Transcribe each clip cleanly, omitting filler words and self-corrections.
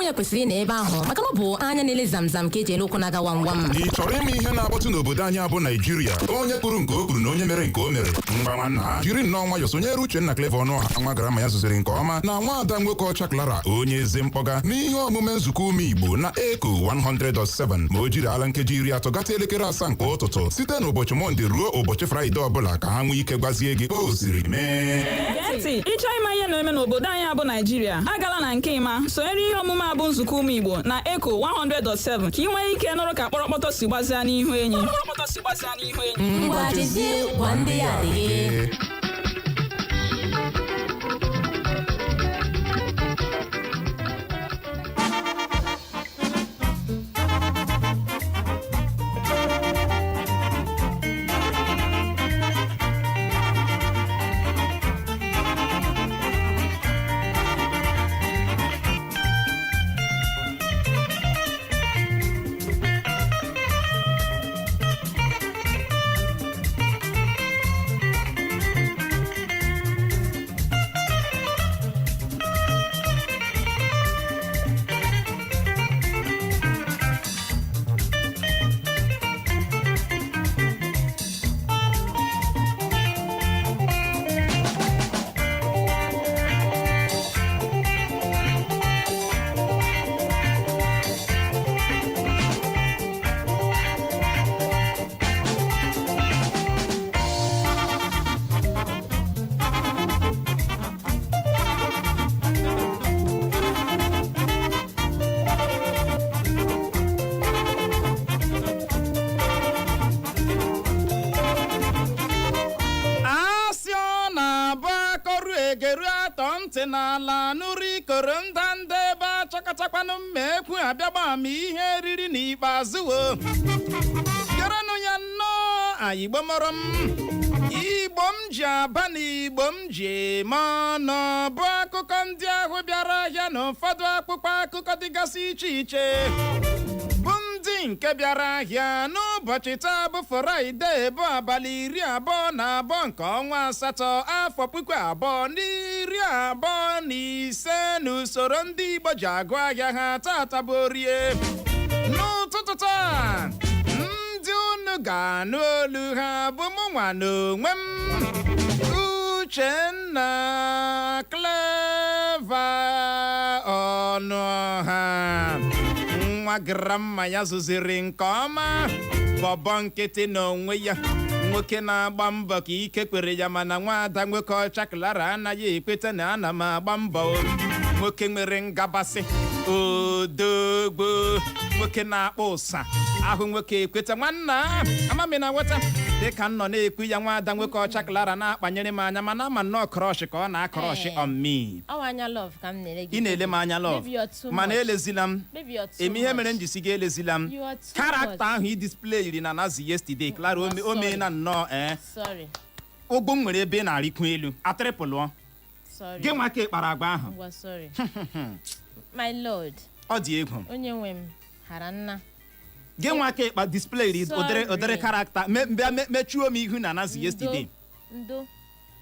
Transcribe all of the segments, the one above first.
ya kwesịrị ịnọ ebe ahụ maka na ọ bụ anya na-ele zamzam ka eji ele ụkwụ na-aga wam wam. Ị chọrọ ịma ihe na-akpọtụ n'obodo anyị abụ Naijiria? Onye kwuru nke o kwuru na onye mere nke o mere. Ngwa nwanna, jiri nnọọ nwayọọ sonyere Uchenna Clever Ọnụọha, nwa gara ma ya zụziri nke ọma, na nwaada nwoke ọcha Clara, onye eze mkpọga, n'ihe omume nzukọ ụmụ Igbo na Eko 100.7, ma o jiri ala nkeji 30 gata elekere 7 nke ụtụtụ, site n'ụbọchị Mọnde ruo ụbọchị Fraịde ọbụla, ka ha nwee ike gwazie gị o siri mee. Gee ntị, ịchọọ ịma ihe na-eme n'obodo anyị abụ Naijiria, agala na nke ịma sonyere ihe omume a bụ nzukọ ụmụ Igbo na Eko 100.7, ka ị nwee ike nụrụ ka kpọrọkpọtọ si gbazia n'ihu enyi. Ngwa, jezie gwa ndị ya adịghị. Asị ọ na-abụ akọrụ egeru atọ ntị n'ala nụrụ ikoro ndanda ebe achọkọtakwanụ mma ekwu abịagba ma ihe riri n'ikpeazụ wo gerenụ ya nnọọ. Igbo mọrọ m, Igbo m ji aba na Igbo m ji eme ọnụ, bụ akụkọ ndị ahụ bịara ahịa na ụfọdụ akpụkpọ akụkọ dịgasị iche iche, bụ ndị nke bịara ahịa n'ụbọchị taa bụ Fraịde, bụ abalị 22 nke ọnwa asatọ, afọ 2025 n'usoro ndị Igbo ji agụ ahịa ha. Tata bụ Orie. N'ụtụtụ taa, ndị unu ga-anụ olu ha bụ mụ nwa n'onwe m, Uchenna Clever Ọnụọha, nwa grandma ya zụziri nke ọma, bọbọ nkịtị n'onwe ya, nwoke na-agba mbọ ka ike kwere ya, mana nwaada nwoke ọcha Clara anaghị ekweta na ana m agba mbọ. Nwoke nwere ngabasị odogbo, nwoke na-akpọ ụsa ahụ, nwoke ekweta nwanna amami na nweta dịka m nọ na-ekwu ya. Nwaada nwoke ọcha Clara na-akpanyere m anya, mana ama nnọọ crush ka ọ na-acrush on me. Ọ anya love ka m na-ele gị. Ị na-ele m anya love, mana elezila m. Eme ihe mere m ji si gị elezila m. Character ahụ ị display yiri na Nazi yesterday, Clara, o mee na nnọọ ee. Sorry. Ụgwọ m nwere ebe ị na-arịkwu elu atrịpụlụọ. Sorry. Gị nwa ka ị kpara agwa ahụ. Ngwa, sorry, my lord. Ọ dị egwu. Onye nwe m hara nna. Gị nwa ka ịkpa display ụdịrị ụdịrị character bịa mechuo m ihu na Nazi yesterday. Ndo,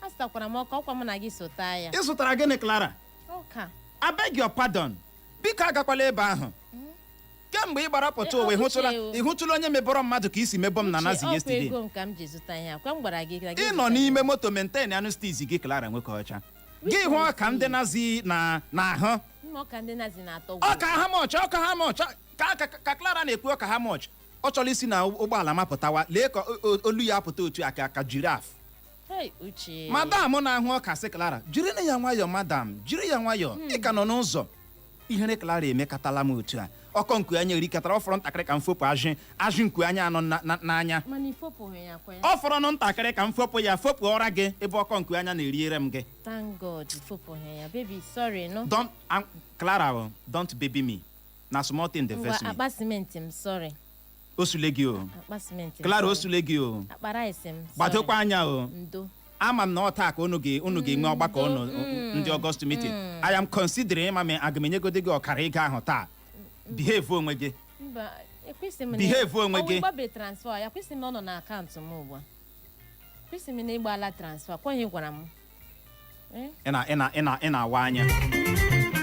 azụtakwara m ọka, ọkwa mụ na gị so taa ya. Ị zụtara gịnị, Clara? Ọka. I beg your pardon, biko agakwala ebe ahụ. Kemgbe ị gbara pụta ụwa, ị hụtụla onye mebọrọ mmadụ ka isi mebọ m na Nazi yesterday? Ego m ka m ji zụta ihe akwa m gwara gị. Ị nọ n'ime moto, maintain anụ steeze gị. Clara nwoke ọcha, gị hụ ọka ndị Nazi na n'ahụ. Ọka ndị Nazi na-atọ. Ọka ha much, ọka ha much ka Clara na-ekwu. Ọka ha much, ọ chọrọ isi na ụgbọala mapụtawa. Lee ka olu ya apụta otu a ka giraffe. Madam na-ahụ ọka sị Clara jiri ya nwayọọ, madam, jiri ya nwayọọ, ị ka nọ n'ụzọ. Ihere Clara emekatala m otu a. Ọkọ nku anya erikatara. Ọ fọrọ ntakịrị ka m fopụ ajị ajị nku anya anọ n'anya. Ọ fọrọ nụ ntakịrị ka m fopụ ya, fopụ ọra gị ebe ọkọ nku anya na-eriere m gị. Thank God ifopụghị ya. Baby, sorry no. Don't, Clara, don't baby me. Na small thing dey vex me. Akpa simenti m, sorry. Osule gị o. Akpa simenti. Clara, osule gị o. Akpa rice m. Gbadokwa anya o. Ndo. Ama m na ọ taa ka unu ga-enwe ọgbakọ unu ndị August meeting. I am considering ịma m aga m enyegode gị ọkara ego ahụ taa. Behave onwe gị. Mba, ekwesị m. Behave onwe gị. Ọ transfer ya, kwesị m na ọ nọ na akaụntụ m ugbu a. Kwesị m na ịgbala transfer kwa ihe gwara m. Ị na-awa anya.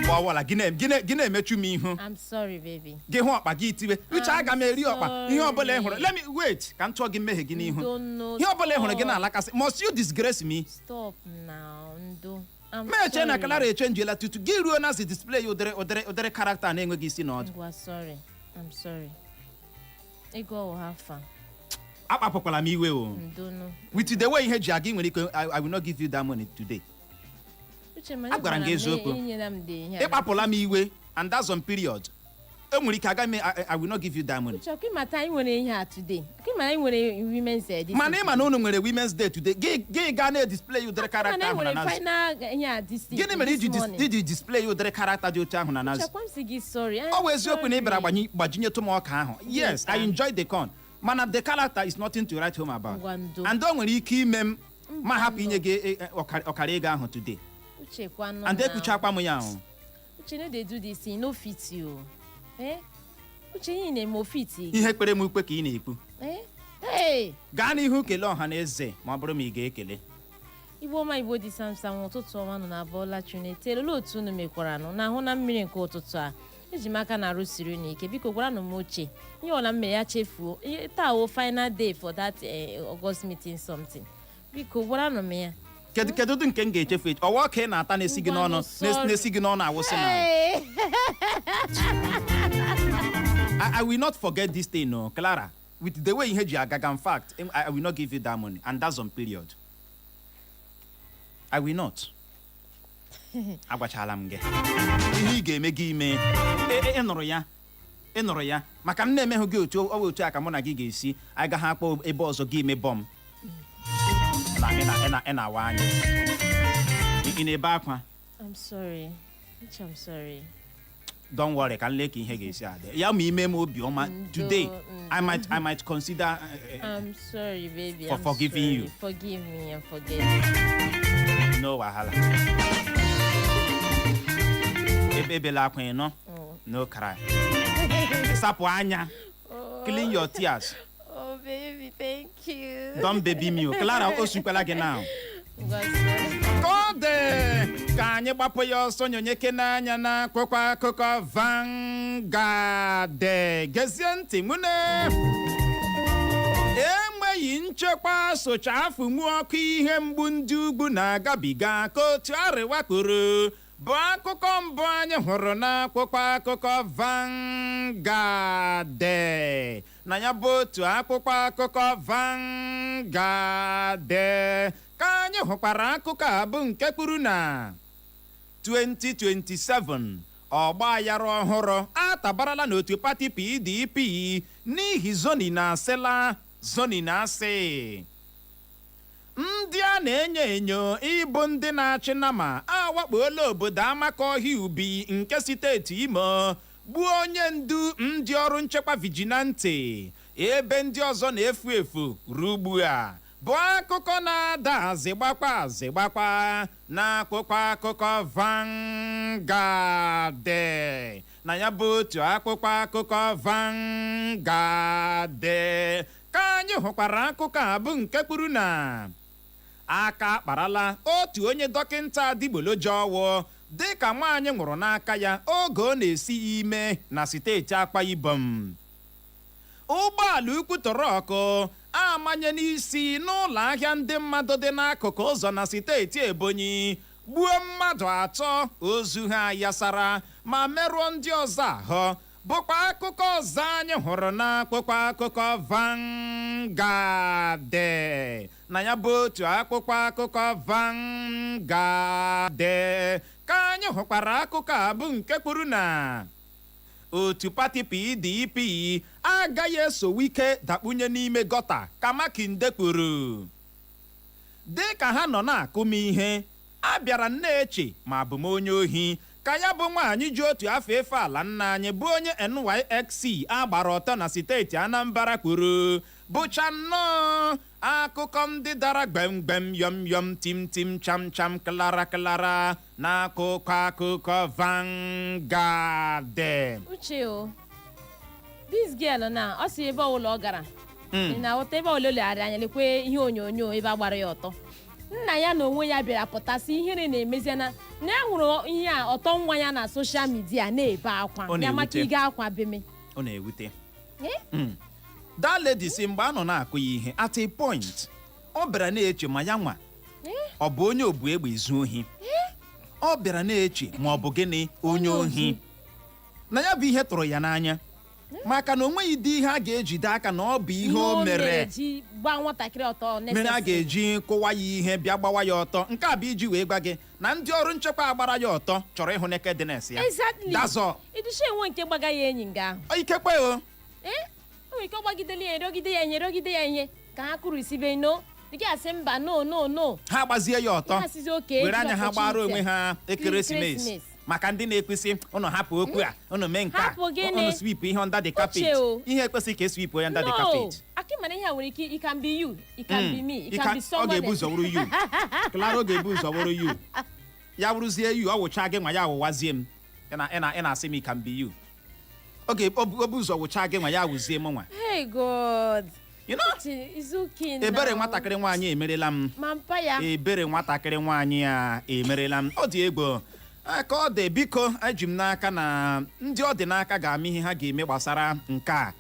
Mgbe ọbụla gị na-emechu m ihu. I'm sorry, baby. Gị hụ ọkpa, gị tiwe, "Uche, aga m eri ọkpa." Ihe ọbụla ị hụrụ, Sorry. let me wait ka m tụọ gị mmehie gị n'ihu. Ndo, no. Ihe ọbụla ị hụrụ gị Stop. na-alakasị. Must you disgrace me? Stop now, ndo. I'm Ma eche na sorry. Clara echenjiela tutu gị ruo na si display ụdịrị character na-enweghị isi na ọdụ. Ngwa, sorry. I'm sorry. Ego ọwụ ha fa. Akpapụkwala m iwe o. Ndo no. With the way ihe ji aga, ị nwere ike I will not give you that money today. Uche, mana Agwara m gị eziokwu. Inyere m dị ihe a. Ịkpapụla m iwe and that's on period. Enwere ike aga m I will not give you that money. Uche, ọkwa ịmata anyị nwere ihe a today. Ọkwa ịma anyị nwere women's day this. Mana ịma na unu nwere Women's Day today, gị gaa na-edisplay ụdịrị Mana character anyị ahụ na nwere nazi. final ihe a this Gịnị mere iji this morning. iji display ụdịrị character dị otu ahụ na nazi? Uche, kwa m sị gị sorry. I'm Ọ bụ eziokwu na ị bịara sorry. gbajinyetụ m ọka ahụ. Yes, I enjoy the corn, mana the character is nothing to write home about. Ngwa, ndo. And o nwere ike ime m ma hapụ inye gị ọkara ego ahụ today. Uche, kwanụ And now. ekwuchakwa m ya ahụ. Uche, no dey do this thing, no fit you. Eh? Uche, ihe ị na-eme o fit gị? Ihe kpere m ukwe ka ị na-ekwu. Eh? Hey! Gaa n'ihu, kelee ọha na eze ma ọ bụrụ ma ị ga-ekele. Igbo ọma, Igbo dị samsam, ụtụtụ ọma nọ na abọọla. Chinete, olee otu unu mekwara nụ na ahụ na mmiri nke ụtụtụ a? Eji m aka na-arụsiri unu ike. Biko gwaranụ m uche ihe ọla m mere ya chefuo. Ihe taa wo final day for that August meeting something. Biko gwaranụ m ya. Kedu ụdị nke m ga-echefu eche? Ọwa ọka ị na-ata na-esi gị n'ọnụ Ngwanụ, sorry. na-esi gị n'ọnụ awụsị na Hey! I will not forget this thing, no, Clara. With the way ihe ji agaga, in fact, I will not give you that money, and that's on period. I will not. Agwachala m gị. Ihe ị ga-eme gị ime. Ị nụrụ ya. Ị nụrụ ya. Maka m na-emehụ gị otu ọ bụ otu a ka mụ na gị ga-esi anyị gaghị akpọ ebe ọzọ gị ime bọm. Na ị na-awa anya. Ị na-ebe akwa. I'm sorry. Uche, I'm sorry. Don't worry, ka m lee ka ihe ga-esi adị. Ya ma ime m obiọma Ndo, today, ndo. I might consider I'm sorry, baby. For I'm forgiving sorry. you. Forgive me and forget me. No wahala. Ebe ebela akwa ịnọ. Oh. No cry. Sapụ anya. Clean your tears. Oh, baby, thank you. Don't baby me o. Clara, o sukwala gị now. Ngwa, sorry. Ka ọ dị, ka anyị gbapụ ya ọsọ nyonyeke n'anya na akwụkwọ akụkọ Vanguard. Gezie ntị nwune. Enweghị nchekwa socha afụnwu ọkụ ihe mgbu ndị ugwu na-agabiga, ka otu Arịwa kwuru, bụ akụkọ mbụ anyị hụrụ n'akwụkwọ akụkọ Vanguard. Na ya bụ otu akwụkwọ akụkọ Vanguard ka anyị hụkwara akụkọ a bụ nke kwuru na 2027 ọgba aghara ọhụrụ atabarala n'otu pati PDP n'ihi zoning na asịla zoning asị. Ndị a na-enyo enyo ịbụ ndị na-achị nama awakpola obodo Amakọhịa Ubi nke steeti Imo, gbuo onye ndu ndị ọrụ nchekwa vigilante, ebe ndị ọzọ na-efu efu ruo ugbu a, bụ akụkọ na-ada azịgbakwa azịgbakwa n'akwụkwọ akụkọ Vanguard. Na ya bụ otu akwụkwọ akụkọ Vanguard ka anyị hụkwara akụkọ a bụ nke kwuru na aka akparala otu onye dọkịta adịgboloja ọwụ dịka nwaanyị nwụrụ n'aka ya oge ọ na-esi ya ime na steeti Akwa Ibom. Ụgbọala ukwu truck amanye n'isi n'ụlọ ahịa ndị mmadụ dị n'akụkụ ụzọ na steeti Ebonyi, gbuo mmadụ atọ, ozu ha yasara ma merụọ ndị ọzọ ahụ, bụkwa akụkọ ọzọ anyị hụrụ n'akwụkwọ akụkọ Vanguard. Na ya bụ otu akwụkwọ akụkọ Vanguard ka anyị hụkwara akụkọ a bụ nke kwuru na otu pati PDP agaghị eso Wike dakpunye n'ime gọta, ka Makinde kwuru. Dị ka ha nọ na-akụ m ihe, a bịara na-eche ma abụ m onye ohi, ka ya bụ nwaanyị ji otu afọ efe ala nna anyị bụ onye NYSC a gbara ọtọ na steeti Anambra kwuru, bụcha nnọọ akụkọ ndị dara gbemgbem, yọm yọm, tim tim, cham cham, klara klara n'akụkọ akụkọ Vanguard. Uche o, this girl na ọ si ebe ọbụla ọ gara, ị na-aghọta, ebe ọbụla o legharị anya, lekwe ihe onyonyo ebe a gbara ya ọtọ. Nna ya na onwe ya bịara pụtasị ihere na-emeziana na ya hụrụ ihe a, ọtọ nwa ya na social media na-ebe akwa. Ọ Ya maka na-ewute. ige akwa beme. Ọ na-ewute. Eh? That lady si mgbe a nọ na-akụ ya ihe, at a point ọ bịara na-eche ma ya nwa Eh? ọ bụ onye obu egbe ezu ohi. Ọ bịara na-eche ma ọ bụ gịnị, onye ohi. Na ya bụ ihe tụrụ ya n'anya, maka na o nweghị dị ihe a ga-ejide aka na ọ bụ ihe o mere ji gbaa nwatakịrị ọtọ mere a necessary. ga-eji kụwa ya ihe, bịa gbawa ya ọtọ. Nke a bụ iji wee gwa gị na ndị ọrụ nchekwa agbara ya ọtọ chọrọ ịhụ nakedness ya. Exactly. That's all. Idusha enwe nke gbaga ya enyi nga ahụ. Ikekwe o. Ee, o nwere ike ọ gbagidele ya, erogide ya ihe, erogide ya ihe ka ha kụrụ isibe no dịka asị mba, no, no, no. Ha gbazie ya ọtọ. Ha asịzi oke. Were anya ha gbara onwe ha ekeresimesi. Ekeresimesi. Maka ndị na-ekwesị ụnụ hapụ okwu a, ụnụ mee nke a, Hapụ gịnị? ụnụ sweep ihe under the carpet. Uche o. Ihe ekwesịghị ka e sweep onye under the No, carpet. akị mana ihe a nwere ike, it can be you, it can be me, it can be Ọ someone ga-ebu else. ụzọ wụrụ you, Clara. Ọ ga-ebu ụzọ wụrụ you, ya wụrụzie you, ọ wụcha gị nwa, ya wụwazie m. Ị na-asị m it can be you. Ọ ga-ebu ụzọ wụcha gị nwa, ya wụzie m nwa. Hey God. You know? Uche, it's okay now. Ebere nwatakịrị nwaanyị emerela m. Ma mpa ya. Ebere nwatakịrị nwaanyị a emerela m. Ọ dị egwu. Ka ọ dị, biko, eji m n'aka na ndị ọ dị n'aka ga-ama ihe ha ga-eme gbasara nke a.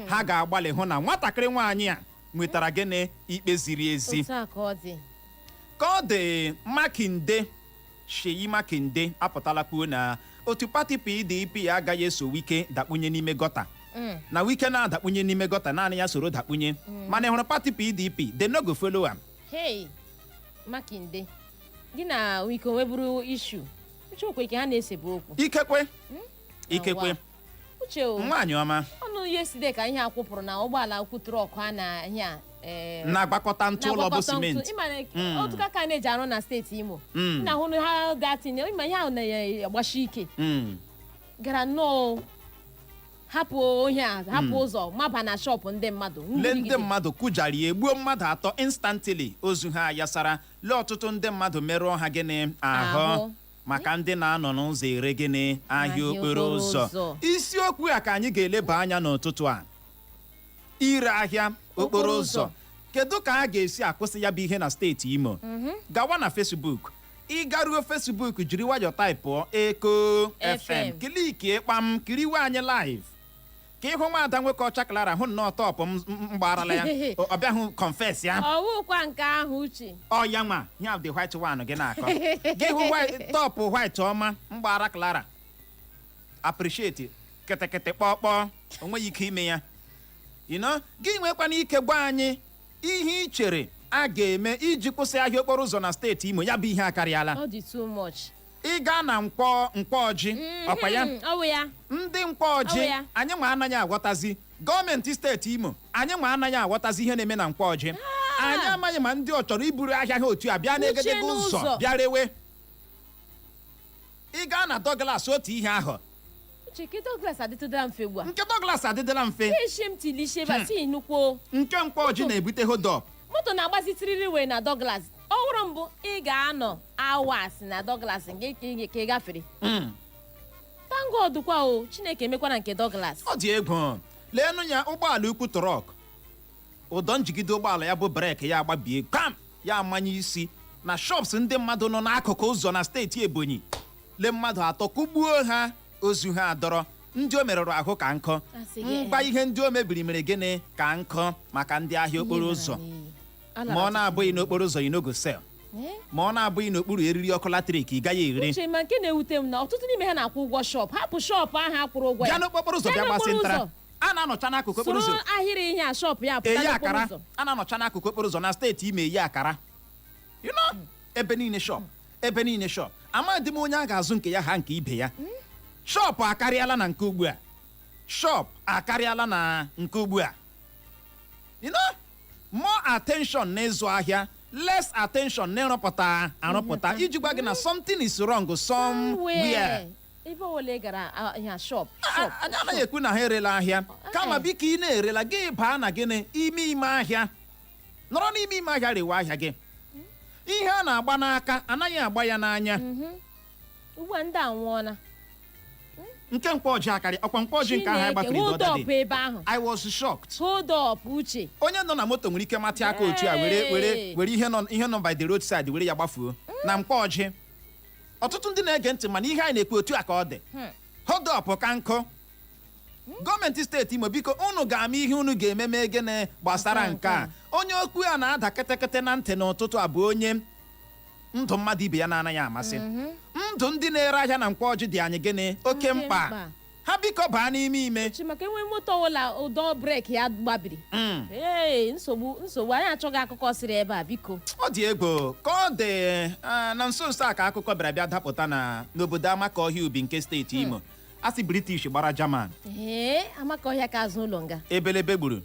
Ha ga-agbalị hụ na nwatakịrị nwaanyị a nwetara gịnị? Ikpe ziri ezi. Otu a ka ọ dị. Ka ọ dị, Makinde, Seyi Makinde apụtala kwuo na otu pati PDP agaghị eso Wike dakpunye n'ime gọta, na Wike na-adakpunye n'ime gọta, naanị ya soro dakpunye, mana ị hụrụ pati PDP, they no go follow am. Hey, Makinde gị na Wike onweburu issue. Uche, okwe ike ha na-esebu okwu. Ikekwe, ikekwe. Awa. Uche o. Nwaanyị ọma. Ọnụ yesterday ka ihe a kwụpụrụ na ụgbọala ukwu truck a na ihe a Na-agbakọta ntụ ụlọ bụ na-agwakọta ntụ. simenti. Ịma na otu ka na-eji arụ na steeti Imo na ahụ ha ga-atinye, ịma ihe ahụ na-agbashi ike gara nnọọ hapụ ohi a, hapụ ụzọ maba na shop ndị mmadụ. Lee ndị mmadụ kụjara ya, egbuo mmadụ atọ instantly, ozu ha yasara. Lee ọtụtụ ndị mmadụ merụọ ha gịnị? Ahụ. Ahụ. Maka ndị na-anọ n'ụzọ ere gịnị? Ahịa Ahịa okporo okporo ụzọ. ụzọ. Isiokwu a ka anyị ga-eleba anya n'ụtụtụ a: ire ahịa okporo Okporo ụzọ. ụzọ. Kedu ka a ga-esi akwụsị ya bụ ihe na steeti Imo? Gawa na Facebook. Ị garuo Facebook, jiri nwayọọ typeụọ Eko FM, FM. Clickie kpam, kiriwe anyị live ka ịhụ nwaada nwoke ọcha Clara, hụ nnọọ top m m gbarala ya. Ọ bịahụ confess ya. Ọwụkwa nke ahụ, Uche. Ọ ya nwa ya, the white one gị na-akọ gị hụ top white ọma mgbara Clara, appreciate kịtịkịtị kpọkpọ, o nweghị ike ime ya. Gị nwekwana ike gwa anyị ihe ị chere a ga-eme iji kwụsị ahịa okporo ụzọ na steeti Imo. Ya bụ ihe akarịala. Ọ dị too much. Ị gaa na nkwọ nkwọji, ọkwa ya? Ọ bụ ya. Ndị nkwọji. Ọ bụ ya. Anyị nwa anaghị aghọtazi gọọmenti steeti Imo. Anyị nwa anaghị aghọtazi ihe na-eme na nkwọji. Anyị amaghị ma ndị ọ chọrọ iburu ahịa ha otu a bịa n'egedege ụzọ n'ụzọ. bịa rewe. Ị gaa na Douglas, otu ihe ahụ. Uche, ke Douglas adịtụdara mfe ugbu a. Nke Douglas adịdịla mfe. Eshi m tili ebe a si nnukwu. Nke nkwọji na-ebute hold up. Moto na-agbazitiriri wee na Douglas ọhụrụ mbụ, ị ga-anọ hours na Douglas nke ka ị gafere. Thank God kwa o, Chineke emekwana nke Douglas. Ọ dị egwu. Leenụ ya, ụgbọala ukwu truck, ụdọ njigide ụgbọala ya bụ brake ya agbabie kam, ya amanye isi na shops ndị mmadụ nọ n'akụkụ ụzọ na steeti Ebonyi. Lee mmadụ atọ kụgbuo ha, ozu ha adọrọ, ndị o merụrụ ahụ ka nkụ. Asị gị, Ngwa, ihe ndị o mebiri mere gịnị? Ka nkụ maka ndị ahịa okporo ụzọ. Ma ọ na-abụghị n'okporo ụzọ, you no go sell. Ma ọ na-abụghị n'okpuru eriri ọkụ latrik, ị gaghị ere. Uche, ma nke na-ewute m na ọtụtụ n'ime ha na-akwụ ụgwọ shop, hapụ shop ahụ akwụrụ ụgwọ ya. Bịa n'okporo ụzọ, bịa Bịa gbasị n'okporo ntara. ụzọ. A na-anọcha n'akụkụ okporo Soro ụzọ. ahịrị ihe a shop ya pụta Eyi n'okporo akara. ụzọ. A na-anọcha n'akụkụ okporo ụzọ na steeti Imo eyi akara. Ebe niile shop, ebe niile shop. Amadị m onye a ga-azụ nke ya ha nke ibe ya. Shop akarịala na nke ugbu a. Shop akarịala na nke ugbu a. More attention n'ịzụ ahịa, less attention n'ịrụpụta arụpụta, iji gwa gị na something is wrong somewhere. Ebe ole gara ihe shop shop. Anyị anaghị ekwu na ha erela ahịa, kama biko, ị na-erela gị baa na gịnị? Ime ime ahịa. Nọrọ n'ime ime ahịa rewe ahịa gị. Ihe a na-agba n'aka anaghị agba ya n'anya. Ugbu a ndị anwụọla. Nke Mkpọji akarị ọkwa Mkpọji nke ahụ anyị Chineke, gbafere the hold other up day. ebe ahụ. I was shocked. Hold up, Uche. Onye nọ na moto nwere ike matị aka otu a were were ihe nọ by the roadside were ya gbafuo na Mkpọji. Ọtụtụ ndị na-ege ntị, mana ihe anyị na-ekwu, otu a ka ọ dị. Hold up ka nkụ. Gọọmenti steeti Imo, biko, unu ga-ama ihe unu ga-eme mee gịnị gbasara nke a. Onye okwu a na-ada kịtịkịtị na ntị n'ụtụtụ a bụ onye ndụ mmadụ ibe ya na-anaghị amasị. Ndụ ndị na-ere ahịa na Mkpọji dị anyị gịnị? Oke Oke mkpa. mkpa. Ha biko baa n'ime ime. Uche, maka enwe moto ọbụla ụdọ brake ya gbabiri, ee, nsogbu, nsogbu. Anyị achọghị akụkọ sịrị ebe a, biko. Ọ dị egwu ka ọ dị. Na nso nso a ka akụkọ bịara bịa dapụta na n'obodo Amakọhịa Ubi nke steeti Imo. A sị British gbara German. Ee, amaka ọhịa ka azụ ụlọ nga. Ebelebe gburu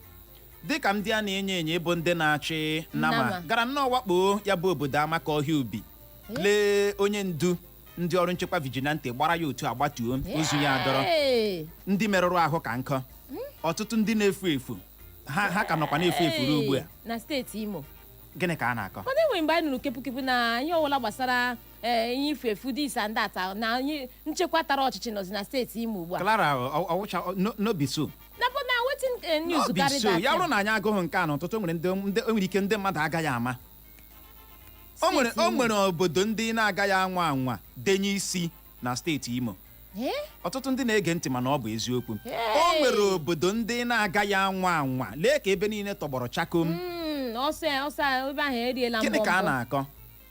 dịka ndị a na-enyo enyo ịbụ ndị na-achị nama Nama. gara nnọọ wakpo ya bụ obodo Amakọhịa Ubi, lee onye ndu ndị ọrụ nchekwa vigilante, gbara ya otu agbatuo, ozu ya adọrọ. Ee. Ndị merụrụ ahụ ka nkọ, ọtụtụ ndị na-efu efu, ha ka nọkwa na-efu efu ruo ugbu a. Na steeti Imo. Gịnị ka a na-akọ? Mana enwe mgbe anyị nụrụ kepukepu na ihe ọbụla gbasara ihe ifu efu, this and that, na ihe nchekwa tara ọchịchị nọzi na steeti Imo ugbu a. Clara, ọwụcha no be so. Na bụ na wetin news No be carry so. that Ya bụrụ thing. na anyị agụghị nke a n'ụtụtụ, nwere ndị o nwere ike ndị mmadụ agaghị ama. O nwere Steeti o Imo. nwere obodo ndị na-agaghị anwa anwa denye isi na steeti Imo. Eh? Ọtụtụ ndị na-ege ntị, mana ọ bụ eziokwu. Hey! O nwere obodo ndị na-agaghị anwa anwa. Lee ka ebe niile tọgbọrọ chakom. Ọsọ ọsọ ebe ahụ eriela. Gịnị ka a mbọ mbọ. na-akọ?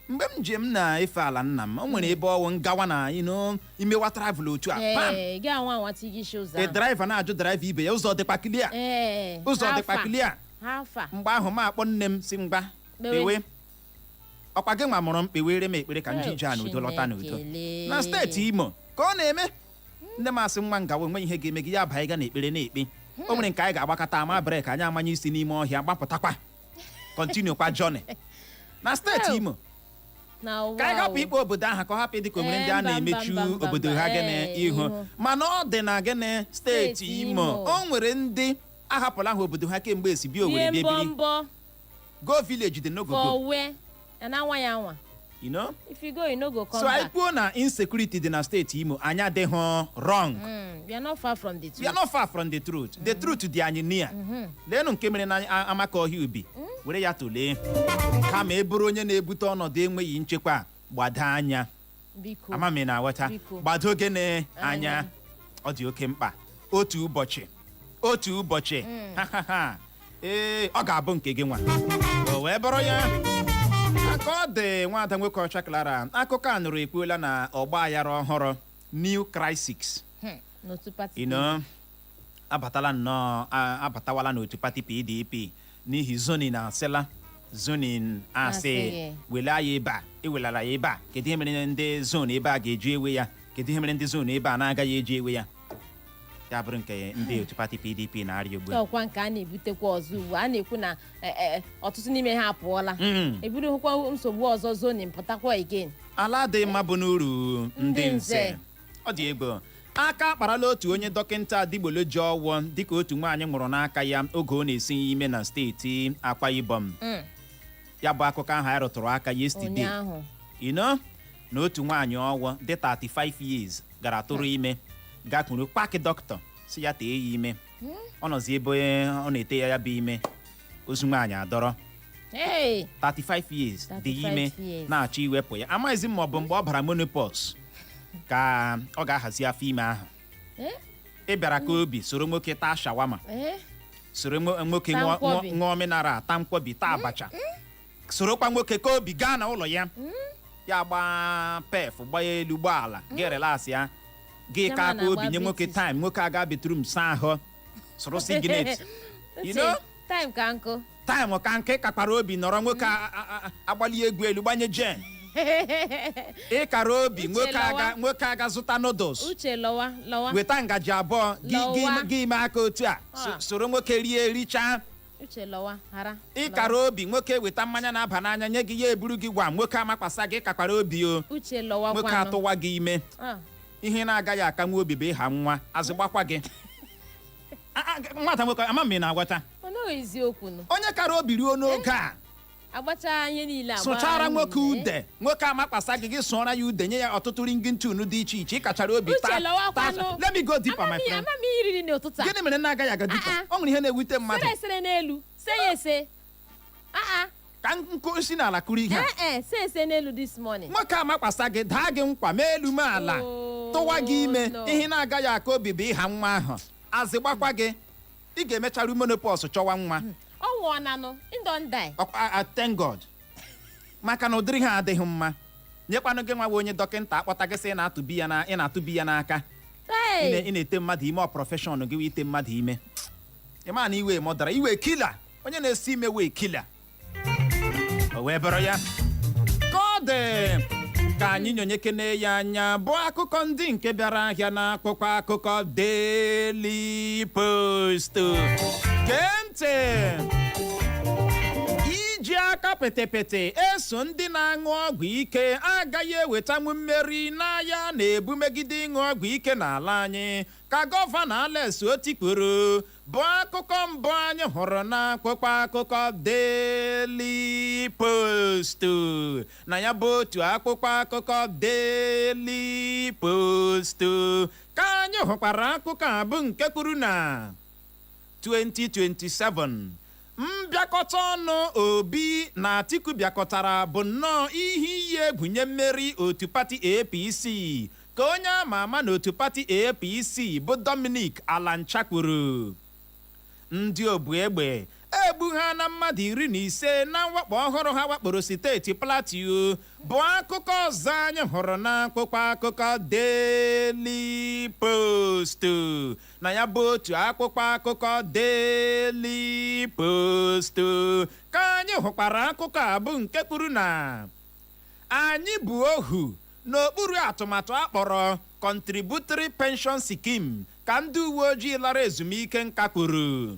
Mgbe m ji m na-efe ala nna m, o nwere ebe ọwụ ngawa na imewa travel otu a, pam. Ee, gị anwa anwa tigị isi ụzọ E ahụ. driver na-ajụ driver ibe ya, ụzọ dịkwa clear? Ee, Ụzọ ha dịkwa fa. clear? Ha fa. Mgbe ahụ m akpọ nne m si, mgba, Kpewe. kpewe, ọkwa gị nwa mụrụ m, kpewere m ekpere ka m ji ije a n'udo, lọta n'udo. Chineke lee. Na steeti Imo ka ọ na-eme. Nne m asị, nwa, ngawa, enwe ihe ga-eme gị. Ya banye ga n'ekpere na-ekpe. O nwere nke anyị ga-agbakọta ama brake, anyị amanye isi n'ime ọhịa, gbapụtakwa, continue kwa journey na steeti Oh. Imo. Na ụwa Ka anyị hapụ o. ikpe obodo ahụ, ka ọ hapụ ịdị ka o nwere ndị a Ee, mba, mba, na-emechu mba, mba, obodo mba. ha gịnị Ee, ihu. ihu. Mana ọ dị na gịnị? Steeti Steeti Imo. Imo. O nwere ndị ahapụla ha obodo ha kemgbe esi bịa Rie Owerri bịa mbọ biri. Mbọ. Go village dị no go For go. where? Ya na anwa ya anwa. You know? If you go, you no go come So anyị back. kwuo na insecurity dị na steeti Imo, anyị adịghị wrong. We are not far from the We are truth. not far from the truth. The truth dị anyị near. Leenụ nke mere na Amaka Ọhịa Ubi, were ya tụlee. Kama e bụrụ onye na-ebute ọnọdụ enweghị nchekwa, gbado anya. Biko. Ama m ị na-aghọta. Biko. Gbado gịnị anya. Anya. Ọ dị oke mkpa. Otu ụbọchị, otu ụbọchị, ha ha ha, ee, ọ ga-abụ nke gị nwa. O wee bụrụ ya aka ọ dị. Nwada nwoke ọcha Clara, akụkọ a nụrụ ekwuola na ọgba aghara ọhụrụ, new crisis N'otu pati. Abatala nnọọ, abatawala n'otu pati PDP n'ihi zoning. Asịla zoning asị. Asịghị. Wele ya ebe a, ewelara ya ebe a. Kedu ihe mere ndị zone ebe a ga-eji ewe ya? Kedu ihe mere ndị zone ebe a na-agaghị eji ewe ya? Ya bụrụ nke ndị otu pati PDP na-arịa ugbu a. Ọkwa nke a na-ebutekwa ọzọ ugbu a, a na-ekwu na ọtụtụ n'ime ha apụọla. Eburughịkwa nsogbu ọzọ, zoning pụtakwa again. Ala adịghị mma bụ n'uru ndị Ndị nze. nze. Ọ dị egwu. Aka akparala otu onye dọkịta adịgboloji ọwụ dịka otu nwaanyị nwụrụ n'aka ya oge ọ na-esi ime na steeti Akwa Ibom. Ya bụ akụkọ ahụ anyị rụtụrụ aka yesterday. Ụnyaahụ. Na otu nwaanyị ọwụ dị 35 years gara tụrụ ime, gakwuru quack dọkịta si ya tee ya ime. Ọ nọzi ebe ọ na-ete ya ya bụ ime, ozu nwaanyị adọrọ. Hey! 35 years dị 35 ime years. na-achọ iwepụ ya. Amaghịzi m ma ọ bụ mgbe ọ bara menopause ka ọ ga-ahazi afọ ime ahụ. Eh? Ị bịara ka obi soro nwoke taa shawarma, Eh? soro nwoke Taa nkwobi. ṅụọ mineral, taa nkwobi, taa abacha, sorokwa nwoke ka obi gaa na ụlọ ya, ya gbaa pef, gbaa elu, gbaa ala, gị relax ya, gị ka German aka obi agba nye nwoke British. time, nwoke aga bedroom saa ahụ, soro singlet. You Uche, know? time ka nkụ. Time ka nke kakwara obi nọrọ, nwoke agbali egwu elu, gbanye gen. Ịkara obi Uche, nwoke lọwa. aga, nwoke aga zụta noodles, Uche, lọwa, lọwa. weta ngaji abụọ gị gị. Lọwa. Gị ime aka otu a, Ah. soro nwoke rie, richaa. Uche, lọwa, hara. Ịkara obi nwoke weta mmanya na-aba n'anya nye gị, ya eburu gị gwa nwoke amakwasa gị, kakwara obi o. Uche, lọwa. Nwoke kwanụ. atụwa gị ime. Ah. Ihe na-agaghị aka nwa obi bụ ịha nwa azụgbakwa gị. Nwata nwoke ama m ị na-agwata. Ọ naghị eziokwu nụ. Onye kara obi ruo n'oge a Agbacha ihe niile agba. Sụchara nwoke niile. Ude nwoke amakpasa gị, gị sụọra ya ude, nye ya ọtụtụ ringing tune dị iche iche. Ị kachara obi. Uche, taa. lọwakwanụ. Let me go deeper, my friend. Ama m ihe riri n'ụtụtụ a. Gịnị mere na agaghị aga deeper? Ah, ah. O nwere ihe na-ewute mmadụ. Sere esere n'elu, se ya ese. Ah. Ka nkụ si n'ala kụrụ ihe a. Ah, ee, se ese n'elu this morning. Nwoke amakwasa gị, daa gị nkwa, mee elu mee ala, Oh, tụwa gị ime. no. Ihe na-agaghị aka obi bụ ịha nwa ahụ azịgbakwa gị. Ị ga-emecharu menopause chọwa nwa. Ọ nwụọ nanụ, ndon die. Thank God, maka na ụdịrị ha adịghị mma. Nyekwanụ gị nwa bụ onye dọkịnta akpọta gị sị ị na-atụbi ya na ị na-atụbi ya n'aka. Hey! Ị na-ete mmadụ ime. Ọ profession gị wụ ite mmadụ ime. Ị ma na iwe mọdara iwe kila onye na-esi ime wee kila o wee bụrụ ya ka ọ dị. Ka anyị nyonyekene ya anya bụ akụkọ ndị nke bịara ahịa n'akwụkwọ akụkọ Daily Post. Gee ntị. Iji aka pịtịpịtị eso ndị na-aṅụ ọgwụ ike agaghị ewetanwu mmeri n'agha na-ebu megide ịṅụ ọgwụ ike n'ala anyị, ka Gọvanọ Alex Otti kwuru, bụ akụkọ mbụ anyị hụrụ n'akwụkwọ akụkọ Daily Post. Na ya bụ otu akwụkwọ akụkọ Daily Post ka anyị hụkwara akụkọ a bụ nke kwuru na 2027 mbịakọta ọnụ Obi na Atiku bịakọtara bụ nnọọ ihe iyi egwu nye mmeri otu pati APC, ka onye ama ama n'otu pati APC bụ Dominic Alancha kwuru. Ndị obu egbe egbu ha na mmadụ 15 na mwakpo ọhụrụ ha wakporo steeti Plateau, bụ akụkọ ọzọ anyị hụrụ n'akwụkwọ akụkọ Daily Post. Na ya bụ otu akwụkwọ akụkọ Daily Post ka anyị hụkwara akụkọ a bụ nke kwuru na anyị bụ ohu n'okpuru atụmatụ akpọrọ Contributory Pension Scheme, ka ndị uwe ojii lara ezumike nka kwuru.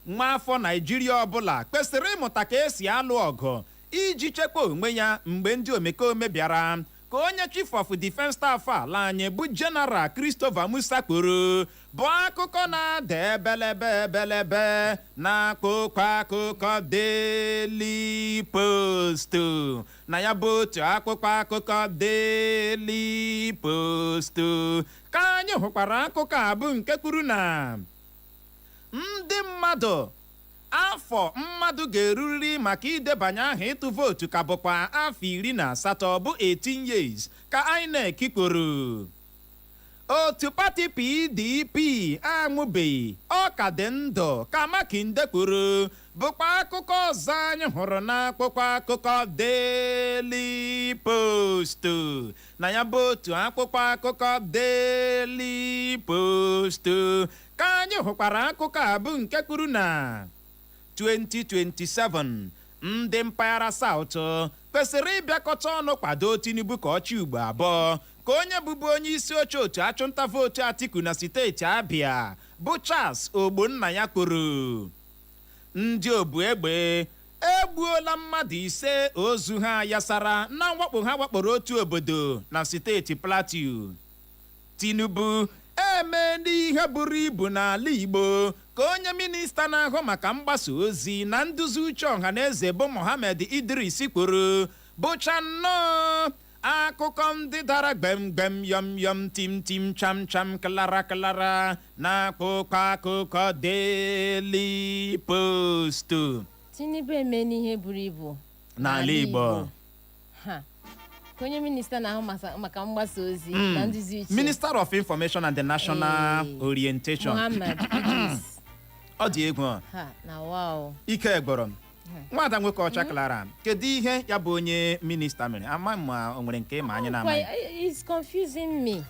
Nwa afọ Naijiria ọbụla kwesịrị ịmụta ka esi alụ ọgụ iji chekwa onwe ya mgbe ndị omekome bịara, ka onye Chief of Defence Staff ala anyị bụ General Christopher Musa kwuru, bụ akụkọ na-ada ebelebe ebelebe na-akpụkọ akụkọ Daily Post. Na ya bụ otu akwụkwọ akụkọ Daily Post ka anyị hụkwara akụkọ a bụ nke kwuru na ndị mmadụ, afọ mmadụ ga-erurịrị maka idebanye aha ịtụ vootu ka bụkwa afọ 18 bụ 18 years, ka INEC kwuru. Otu pati PDP anwụbeghị, ọ ka dị ndụ, ka Makinde kwuru, bụkwa akụkọ ọzọ anyị hụrụ n'akwụkwọ akụkọ Daily Post. Na ya bụ otu akwụkwọ akụkọ Daily Post ka anyị hụkwara akụkọ a bụ nke kwuru na 2027 ndị mpaghara South kwesịrị ịbịakọta ọnụ kwado Tinubu ka ọ chị ugbo abụọ, ka onye bụbu onye isi oche otu achụnta vootu Atiku na steeti Abia bụ Charles Ogbonna ya kwuru. Ndị obu egbe egbuola mmadụ 5, ozu ha yasara na mwakpo ha wakporo otu obodo na steeti Plateau. Tinubu emeela ihe buru ibu n'ala Igbo, ka onye minista na-ahụ maka mgbasa ozi na nduzi uche ọha na eze bụ Mohammed Idris kwuru, bụcha nnọọ akụkọ ndị dara gbemgbem, yọm yọm, tim tim, cham cham, klara klara na akwụkwọ akụkọ Daily Post. Tinubu eme n'ihe buru ibu n'ala Igbo. Ha ka onye minista na-ahụ maka mgbasa ozi na nduzi uche. Minister of Information and the National Orientation. Muhammad Idris. Ọ dị egwu. Ha na wow. Ike gwọrọ m. Nwada nwoke ọcha Clara, kedu ihe ya bụ onye minista mere? Ama m ma o nwere nke ma anyị na-amaghị. It's confusing me.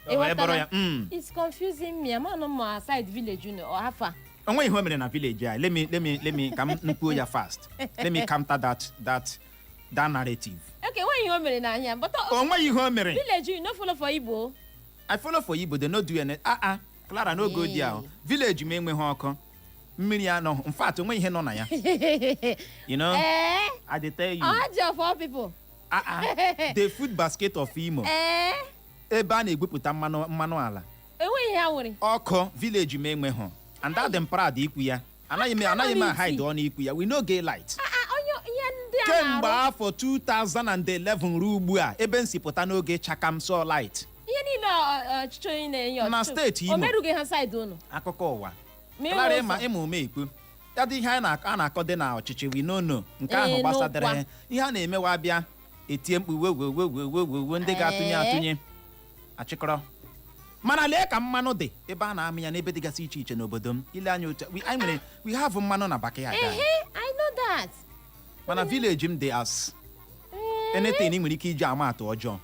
O wee bụrụ ya. It's confusing me. Ama ma side village unu ọ hafa. O nweghị ihe o mere na village a. Let me ka m kwuo ya fast. Let me counter that narrative. Okay, nweghị ihe o mere n'anya, but O nweghị ihe o mere. Village you no follow for Igbo. I follow for Igbo, they no do any. Ah ah, Clara, no go there o. Village m enweghị ọkụ, mmiri anọ. In fact, o nweghị ihe nọ na ya. Eh. I dey tell you. Ọjị of all people. Ah ah, the food basket of Imo, ebe a na-egwupụta mmanụ ala. Enweghị ihe ha nwere. Ọkụ village m enweghị, and that dem proud ikwu ya. Anaghị m Ama m hide ọnụ ikwu ya. We no get light. Ah ah, onye ndị a Kemgbe na-arụ afọ 2011 ruo ugbu a, ebe m si pụta n'oge chakam so light. Ihe niile ọchịchị onye na-enye Na ọchịchị steeti o Imo. merụghị ha side unu. Akụkọ ụwa. Ma ịhụ Clara, ụzọ. ịma ịma ume ikwu ya dị ihe anyị a na-akọ dị na ọchịchị, we no know nke ahụ Ee, gbasadara n'ụkwa. ihe a na-emewa. Abịa etie mkpu, we we we we we we we, ndị ga-atụnye atụnye achịkọrọ. Mana lee ka mmanụ dị ebe a na-amị ya n'ebe dịgasị iche iche n'obodo m. Ile anya otu anyị nwere, we have mmanụ na backyard anyị. Ehe, I know that. Mana village m dị as anything ị nwere ike iji ama atụ ọjọọ.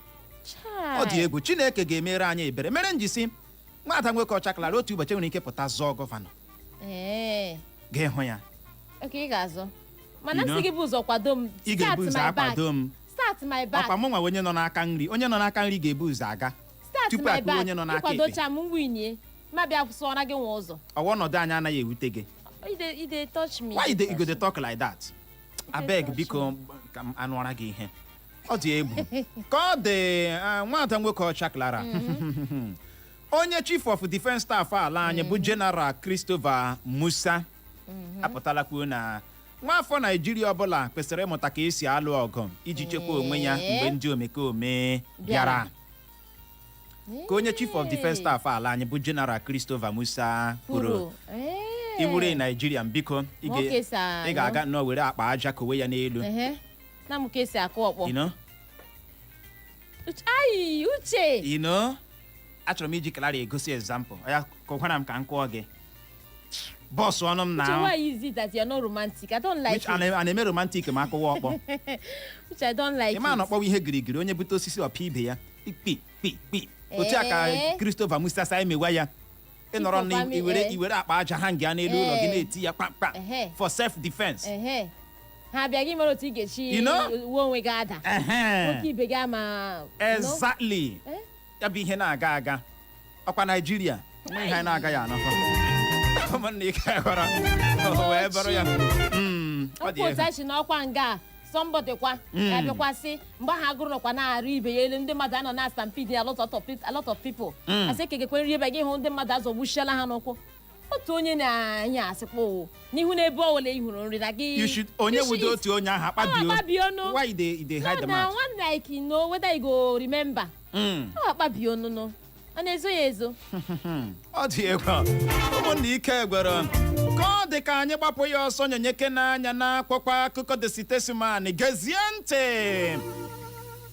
Chai. Ọ dị egwu. Chineke ga-emere anyị ebere. Mere njisi nwata nwoke ọcha Clara, otu ụbọchị nwere ike pụta zọọ gọvanọ, ga-ịhụ ya. Okay, ị ga-azọ, mana You m know? sị gị bụ ụzọ kwado m. Ị ga-ebu Start ụzọ my back. akwado m. Start my back. Ọkwa mụ nwa, onye nọ n'aka nri, onye nọ n'aka nri ga-ebu ụzọ aga Start tupu my akụwa back. onye nọ n'aka ekpe. Ịkwadocha m, winie, ma bịa sụọra gị nwa ụzọ. Ọwa ọnọdụ anyị anaghị ewute gị. You dey touch me. Why you go dey talk like that? Abeg. Touch. Biko, ka m anụara gị ihe. Ọ dị egwu ka ọ dị. Nwada nwoke ọcha Clara, onye chief of defense staff ala anyị bụ General Christopher Musa apụtala kwuo na nwaafọ Naijiria ọbụla kwesịrị ịmụta ka esi alụ ọgụ iji chekwa onwe ya mgbe ndị omekome bịara. Ka onye chief of defense staff ala anyị bụ General Christopher Musa kwuru. Kwuru. Iwure Naijiria, biko, ị Nwoke si ị ga-aga nnọọ were akpa aja kowe ya n'elu. Ehe. Na m ka esi akụ ọkpọ. You know? Ayi, Uche. You know? Achọrọ m iji Clara egosi example ya. Kụkwara m ka m kụọ gị bọọsụ ọnụ m na Uche, why is it that you're not romantic? I don't like Which it. a na-eme romantic ma akụwa ọkpọ? Uche, I don't like Ị ma na it. ọkpọwa ihe girigiri, onye bute osisi ọpịa ibe ya kpi kpi kpi, otu a ka Christopher Musa sa emewa ya. Ịnọrọ na Chief of iwere Army, iwere akpa aja ha nga n'elu ụlọ gị na-eti ya kpamkpam for self defense. Ehe. Ha bịa gị mere otu ị ga-esi You know? uwe onwe gị ada. Nwoke ibe gị ama. Exactly. Ya bụ ihe na-aga aga ọkwa Naijiria nwe ihe anyị na-agaghị anọkọ. Ụmụnne, ike ghọrọ o wee bụrụ ya. Ọ dị Ọkwa otu egwu. anyị si n'ọkwa nga somebody kwa abịakwasị mgbe ahụ agụrụ nọkwa na-arụ ibe ya elu, ndị mmadụ anọ na stampede, a lot of people asị ekekekwe nri ebe gị hụ ndị mmadụ azọgbuchiela ha n'ụkwụ. Otu onye na-anya asịkwa o n'ihu n'ebe ọ wụla ị hụrụ nri na gị. You should onye You should wudo eat. otu onye ahụ akpabio. Ọ akpabio nụ. Why you dey hide them No, na out? one like you know whether you go remember. Ọ akpabio nụnụ, ọ na-ezo ya ezo. Ọ dị egwu. Ụmụnna, ike gwere ka ọ dị ka anyị gbapụ ya ọsọ nyenyeke n'anya n'akwụkwọ akụkọ The Statesman. Gezie ntị,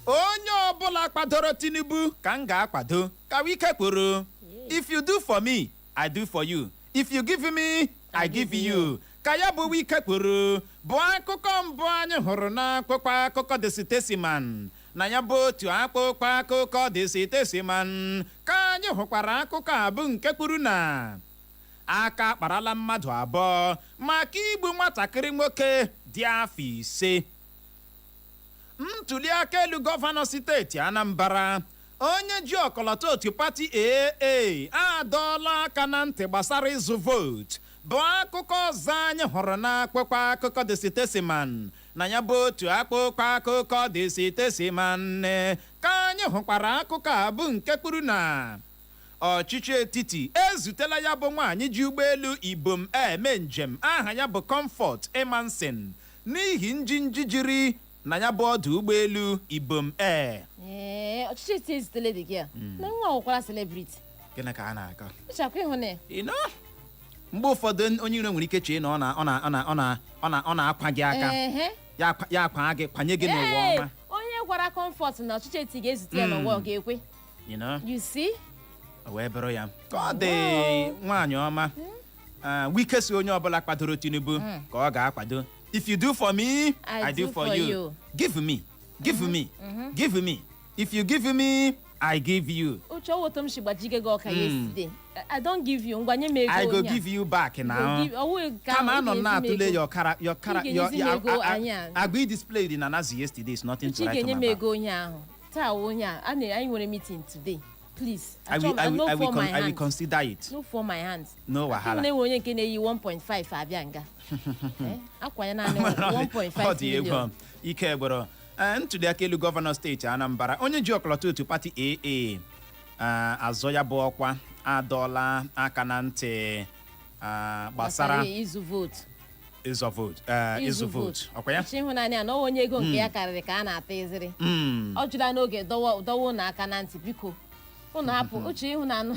onye ọbụla kwadoro Tinubu ka m ga-akwado, ka Wike kwuru. "If you do for me, I do for you. If you give me, I give you," ka ya bụ Wike kwuru, bụ akụkọ mbụ anyị hụrụ n'akwụkwọ akụkọ The Statesman. Na ya bụ otu akpụkpọ akụkọ The Statesman ka anyị hụkwara akụkọ a bụ nke kwuru na aka akparala mmadụ 2 maka igbu nwatakịrị nwoke dị afọ 5. Ntuli aka elu gọvanọ steeti Anambra, onye ji ọkọlọtọ otu pati AA adọọla aka na ntị gbasara ịzụ vootu, bụ akụkọ ọzọ anyị hụrụ n'akwụkwọ akụkọ The Statesman. Na ya bụ otu akpụkpọ akụkọ The Statesman ka anyị hụkwara akụkọ a bụ nke kwuru na ọchịchị etiti ezutela ya bụ nwaanyị ji ụgbọelu Ibom eme njem aha ya bụ Comfort Emanson n'ihi njinji jiri na ya bụ ọdụ ụgbọelu Ibom Air. Ee, ọchịchị etiti ezutele dị gị a na nwa nwekwara celebrity. Gịnị ka a na-akọ? Ụchakwa ịhụ na ya. You know? Mgbe ụfọdụ onye iro nwere ike chee na ọ na ọ na ọ na ọ na ọ na ọ na-akwa gị aka, ya akwa gị kwanye gị n'ụwa ọma. Onye gwara Comfort na ọchịchị etiti ga-ezute ya n'ụwa, ọ ga-ekwe? You know? You see? O wee bụrụ ya ka ọ dị. Nwaanyị ọma. Ah, Wike si onye ọbụla kwadoro Tinubu ka ọ ga-akwado. "If you do for me, I do for you. Give me, give me, give me. If you give me, I give you." Uche, ọwụ otu m si gbajige gị ọka yesterday, I don't give you. Ngwa, nye m ego. I go onye a. give you back Go now. ọwụ ka Kama ị anọ m ga-ezi m na-atụle ego. your cara your cara Ị your ga-enyezi m ego anyị a. agba displayed na Nazi yesterday is nothing Uche, to ị write ga-enye home m about. ego onye ahụ taa wụ onye a. Anyị nwere meeting today, please. I will, Achọ m- I will, no I will, for my I will hand. consider it. No for my hands. No wahala. Na enwe onye nke na-eyi 1.5 abịa nga. Akwa ya naanị 1.5 Ọ dị egwu. million. Ike gwụrụ. Ntuli aka elu gọvanọ steeti Anambra, onye ji ọkọlọtọ otu pati AA azọ ya bụ ọkwa adọọla aka na ntị gbasara ịzụ vootu. Ịzọ vootu, ịzụ vootu, ọkwa ya? Uche ịhụnanya na ọ onye ego nke ya karịrị ka a na-ata eziri. Ọ jụla n'oge dọwa dọwa ụnụ aka na ntị, biko ụnụ hapụ uche ịhụnanya.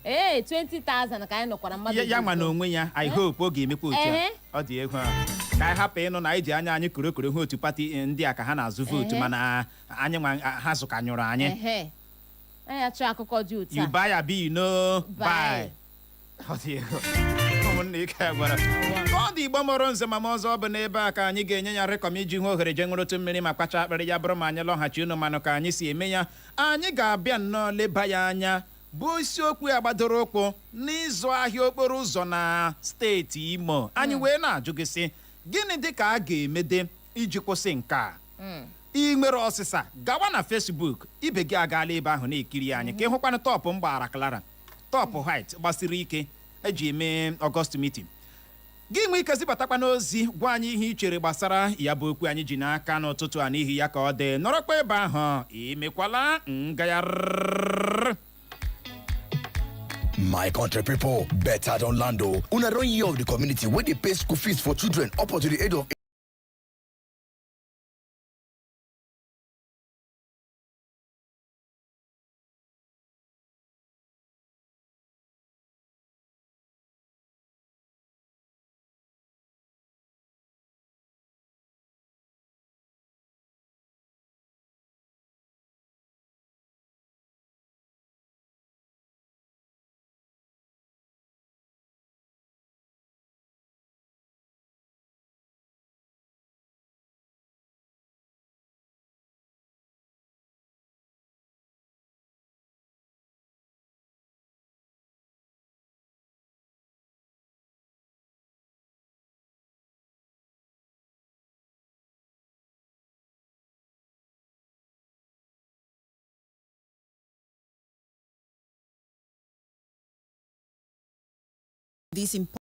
Ee, 20,000 ka anyị nọkwara mmadụ Ya ya ji nwa uto. n'onwe ya, I hope ọ ga-emekwa otu Ehe. a. Ọ dị egwu a ka anyị hapụ ịnụ na anyị ji anya anyị koro koro hụ otu pati ndị a ka ha na-azụ vootu, mana anyị nwa ha zụkanyụrụ anyị. Ehe, anyị achọ akụkọ dị otu You a. buy a bill, you know. Buy. Buy. Ọ dị egwu. Ụmụnne, ike gwara ka ọ dị. Igbo mụrụ nze ma m ọzọ, ọ bụ n'ebe a ka anyị ga-enye ya rịkọm iji hụ ohere jee ṅụrụtụ mmiri ma kpacha akpịrị. Ya bụrụ ma anyị lọghachi, unu manụ ka anyị si eme ya, anyị ga-abịa nnọọ leba ya anya bụ isiokwu ya gbadoro ụkwụ n'ịzụ ahịa okporo ụzọ na steeti Imo. Anyị wee na-ajụ gị sị, gịnị dị ka a ga-emede iji kwụsị nke a? Ị nwere ọsịsa? Gawa na Facebook, ibe gị agaala ebe ahụ na-ekiri anyị ka ị hụkwanụ top m gbara Clara, top white gbasiri ike eji eme August meeting. Gị nwee ike zibatakwa n'ozi, gwa anyị ihe ị chere gbasara ya bụ okwu anyị ji n'aka n'ụtụtụ a. N'ihi ya ka ọ dị, nọrọkwa ebe ahụ, emekwala ngagharị. My country people, better don land o. Una don hear of the community wey dey pay school fees for children up until the age of This important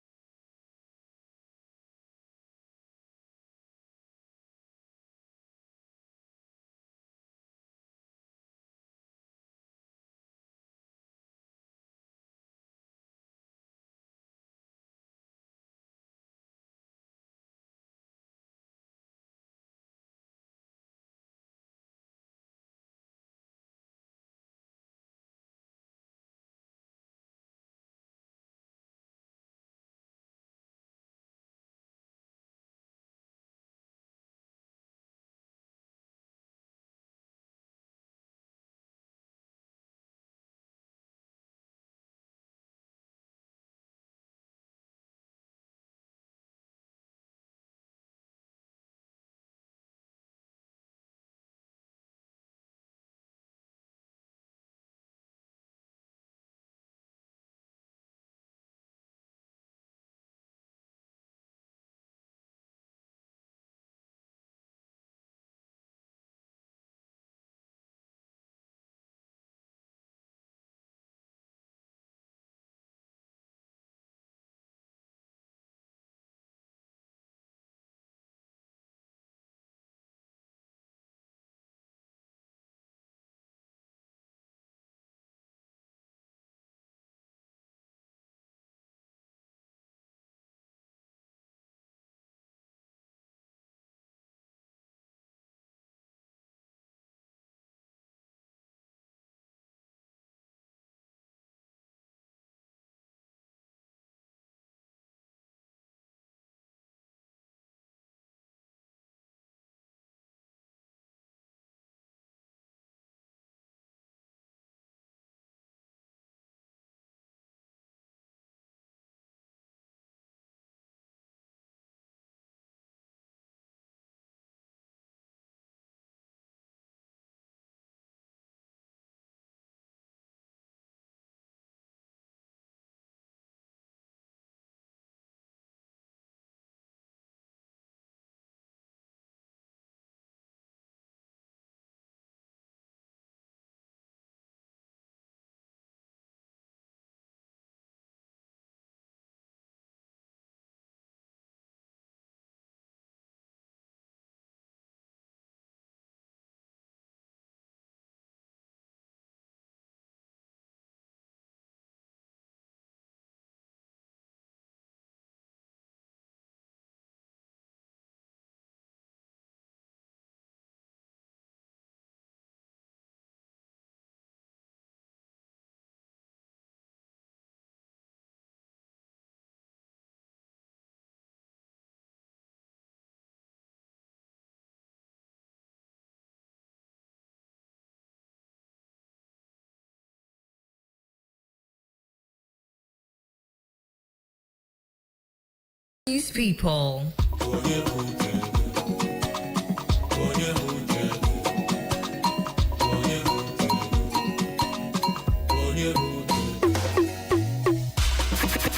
These people.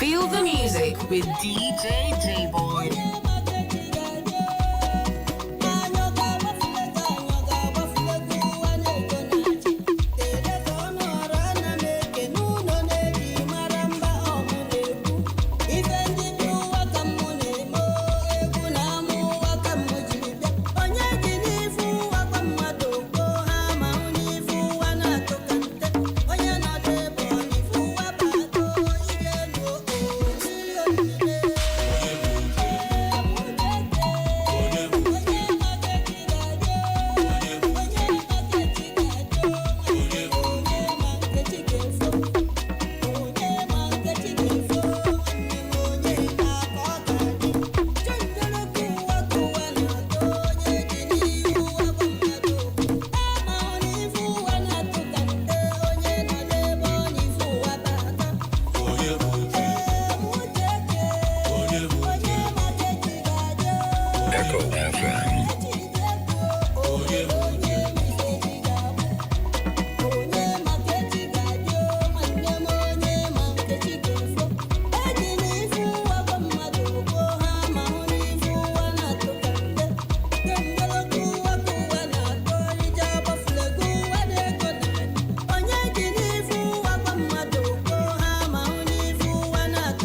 Feel the music with DJ J Boy. Echo FM.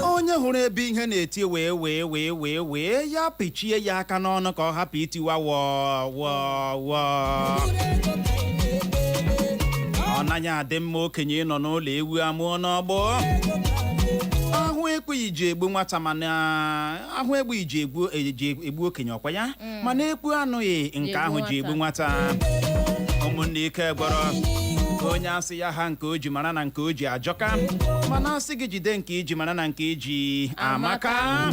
Onye hụrụ ebe ihe na-eti wee wee wee wee wee ya pichie ya aka n'ọnụ ka ọ hapụ itiwa wọọ wọọ wọọ. Ọ naghị adị mma okenye ịnọ n'ụlọ ewu amụọ n'ọgbọ. Ahụ ekweghị ji egbu nwata, mana ahụ egbughị ji egbu eji egbu okenye ọkwa ya, mana ekwu anụghị nke ahụ ji egbu nwata. Ụmụnne, ike gwọrọ. Onye asị ya ha nke o ji mara na nke o ji ajọka, mana asị gị jide nke iji mara na nke iji amaka.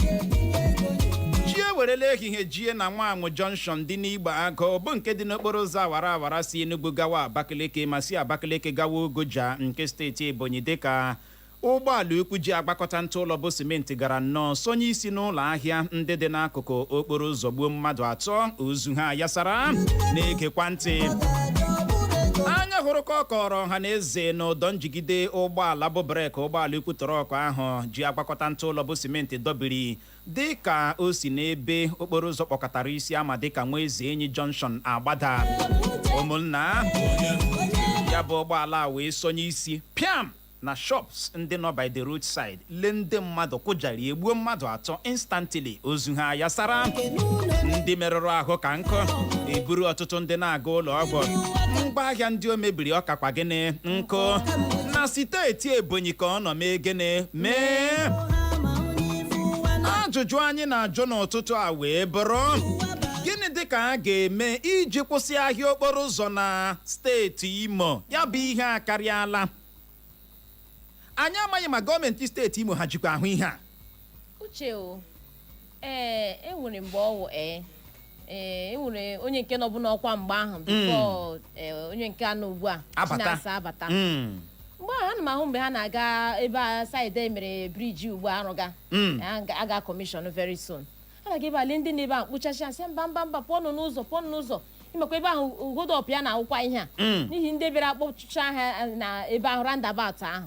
Chi ewerela ehihie jie na Nwanwụ Junction dị n'Igba Agụ, bụ nke dị n'okporo ụzọ awara awara si Enugu gawa Abakaliki ma si Abakaliki gawa Ogoja nke steeti Ebonyi, dịka ụgbọala ukwu ji agbakọta ntụ ụlọ bụ simenti gara nnọọ sonye isi n'ụlọ ahịa ndị dị n'akụkụ okporo ụzọ, gbuo mmadụ atọ, ozu ha yasara. Na-egekwa ntị, anya hụrụ ka ọ kọrọ ọha na eze na ụdọ njigide ụgbọala bụ brake ụgbọala ukwu truck ahụ ji agbakọta ntụ ụlọ bụ simenti dọbiri, dị ka o si n'ebe okporo ụzọ kpọkọtara isi ama dịka Nwa Eze Enyi Junction agbada. Ụmụnna, ya bụ ụgbọala wee sonye isi piam na shops ndị nọ by the roadside. Lee, ndị mmadụ kụjara, egbuo mmadụ atọ instantly, ozu ha yasara. Ndị merụrụ ahụ ka nkụ, eburu ọtụtụ ndị na-aga ụlọ ọgwụ. Ngwaahịa ndị o mebiri ọkakwa gịnị nkụ. Na steeti Ebonyi ka ọ nọ mee gịnị mee. Ajụjụ anyị na-ajụ n'ụtụtụ a wee bụrụ: gịnị dị ka a ga-eme iji kwụsị ahịa okporo ụzọ na steeti Imo? Ya bụ ihe akarịala. Anyị amaghị ma gọọmenti steeti Imo ha jikwa ahụ ihe a. Uche o, ee, enwere mgbe ọwụ, ee, enwere onye nke nọbụ n'ọkwa mgbe ahụ before onye nke anọ ugbu a Abata. Chinasa abata. Mgbe ahụ ana m ahụ mgbe ha na-aga ebe a side emere bridge ugbu a arụga a ga commission very soon. Ha na-aga ebe a lee ndị na-ebe a mkpuchacha, asị mba, mba, mba, pụọnụ n'ụzọ, pụọnụ n'ụzọ. Imekwa ebe ahụ hold up ya na-awụkwa ihe a n'ihi ndị bịara akpọchụcha ha na ebe ahụ roundabout ahụ.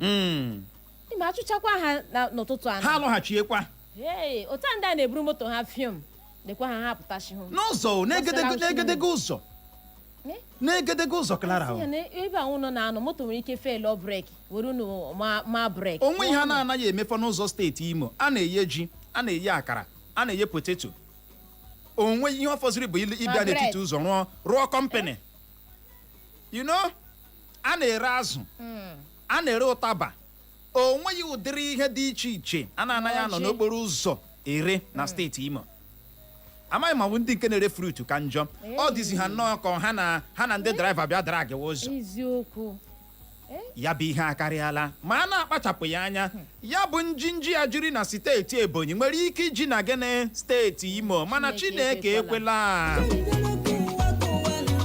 Ịma achụchakwa ha n'ụtụtụ anọ. Ha alọghachiekwa. Hey, otu a ndị a na-eburu moto ha fium lekwa ha, ha pụtashihu n'ụzọ o, n'egedege n'egedege ụzọ. Eh? N'egedege ụzọ, Clara o. Ya na ebe a ụnụ na-anọ, moto nwere ike fail brake were unu ma brake. Onwe ihe a na-anaghị emefọ n'ụzọ steeti Imo. A na-eye ji, a na-eye akara, a na-eye potato. Onwe ihe ọ fọziri bụ ịbịa bread. N'etiti ụzọ rụọ company. A na-ere azụ, a na-ere ụtaba. Onweghị ụdịrị ihe dị iche iche a na-anaghị anọ Ọjị. n'okporo ụzọ ere na steeti Imo. Amaghị ma ọ bụ ndị nke na-ere fruit ka njọ. Ọ dịzi ha nnọọ ka ha na ndị driver bịa dara agịwa ụzọ. Eziokwu. Ya bụ ihe akarịala ma a na-akpachapụ ya anya. Ya bụ njinji ya jiri na steeti Ebonyi nwere ike iji na gịnị steeti Imo, mana Chineke Chineke ekwela.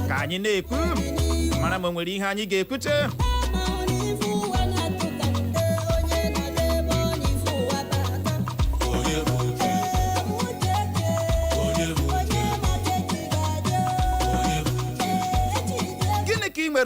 Ka anyị na-ekwu mara ma o nwere ihe anyị ga-ekwute.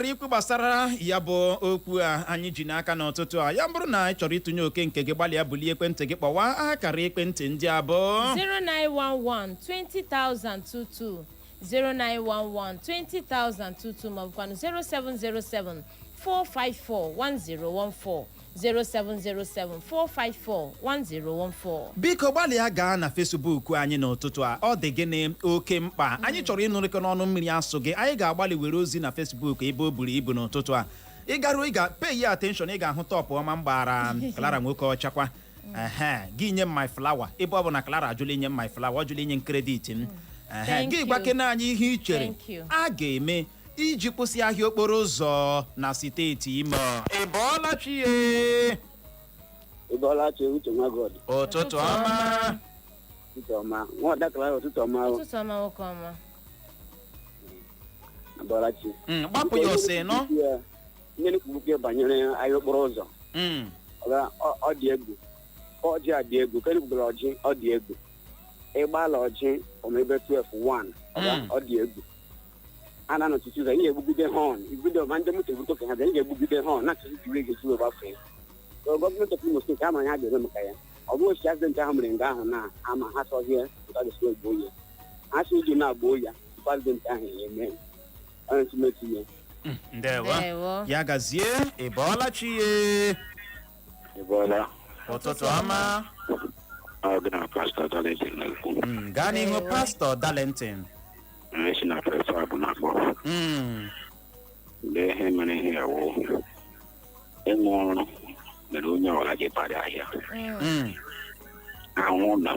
chere ikwu gbasara ya bụ okwu a anyị ji n'aka n'ụtụtụ a? Ya bụrụ na ị chọrọ ịtụnye oke nke gị, gbalịa bulie ekwentị gị kpọwa akara ekwentị ndị abụọ: 0911 20022, 0911 20022, maọbụkwanụ 0707 454 1014, 0707 454 1014. Biko gbalịa gaa na Facebook anyị n'ụtụtụ a. Ọ dị gịnị oke mkpa, anyị chọrọ ịnụrịkọ n'ọnụ mmiri asụ gị. Anyị ga-agbalị were ozi na Facebook ebe o buru ibu n'ụtụtụ a. Ị garuo, ị ga pay ya attention, ị ga-ahụ top ọma m gbara Clara nwoke ọchakwa. Ehe, gị nye m my flower, ebe ọ bụ na Clara ajụla inye m my flower, ọ jụla inye m credit m. Ehe, Thank gị you. gwakene anyị ihe ị chere Thank you. a ga-eme iji kwụsị ahịa okporo ụzọ na steeti Imo. Ị bọọla chi ye? Ị bọọla chi, Uche nwa God. Ụtụtụ ọma. Ụtụtụ ọma. Nwa ọdakara, ụtụtụ ọma o. Ụtụtụ ọma, nwoke ọma. Bọọla chi. Gbapụ ya ọsọ nọ. Ndị na-ekwubuke banyere ahịa okporo ụzọ. Ọ dị egwu. Ọjị a dị egwu. Kedụ kwubere ọjị? Ọ dị egwu. Ịgbala ọjị from ebe 12 1. Ọ dị egwu. A na-anọchite ụzọ, ị ga-egbugide horn. Igbugide ma ndị moto ebute ka ha bịa, ị ga-egbugide horn na-achọzi jiri ga-esi wee gbafee. So gọọmenti of Imo Steeti ama ya ga-eme maka ya. Ọ bụghị osi accident ahụ mere nga ahụ na ama ha sọzie otu a ga-esi wee gbuo ya. Ha si iji na-agbuo ya tupu accident ahụ ya eme. Onye ntụmetụ ya. Ndewo. Ndewo. Ya gazie. Ị bọọla chi ye? Ị bọọla. Ụtụtụ ọma. Ọ gị na Pastọ Darlington na-ekwu. Gaa n'ihu. Ndewo. Pastọ Darlington. Esi na prefab na-akpọ. Lee ihe mere ihe ya wụ ịnwe ọrụ mere onye ọbụla ji kparịa ahịa. Ahụ na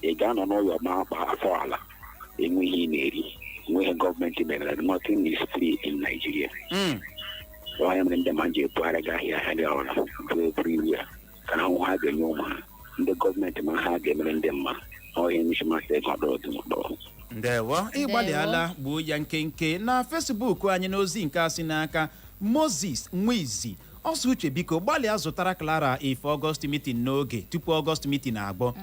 ị ga-anọ n'ụlọ ma akpa afọ ala enwe ihe ị na-eri, enweghị gọọmenti mere. Nothing is free in Nigeria. Onye mere ndị ma ji ebugharị gị ahịa, ahịa dị ọbụla bụ everywhere ka ha hụ ha ga-enye ụmụ ha. Ndị gọọmenti ma ha ga-emere ndị mma ọhịa nishimasa ego ọdọrọ dị mkpọrọ. Ndewo, ịgbalịala gbuo ya nkenke. Na Facebook anyị, n'ozi nke a si n'aka Moses Nwizi, ọsọ uche, biko gbalịa zụtara Clara ife August meeting n'oge tupu August meeting agbọ.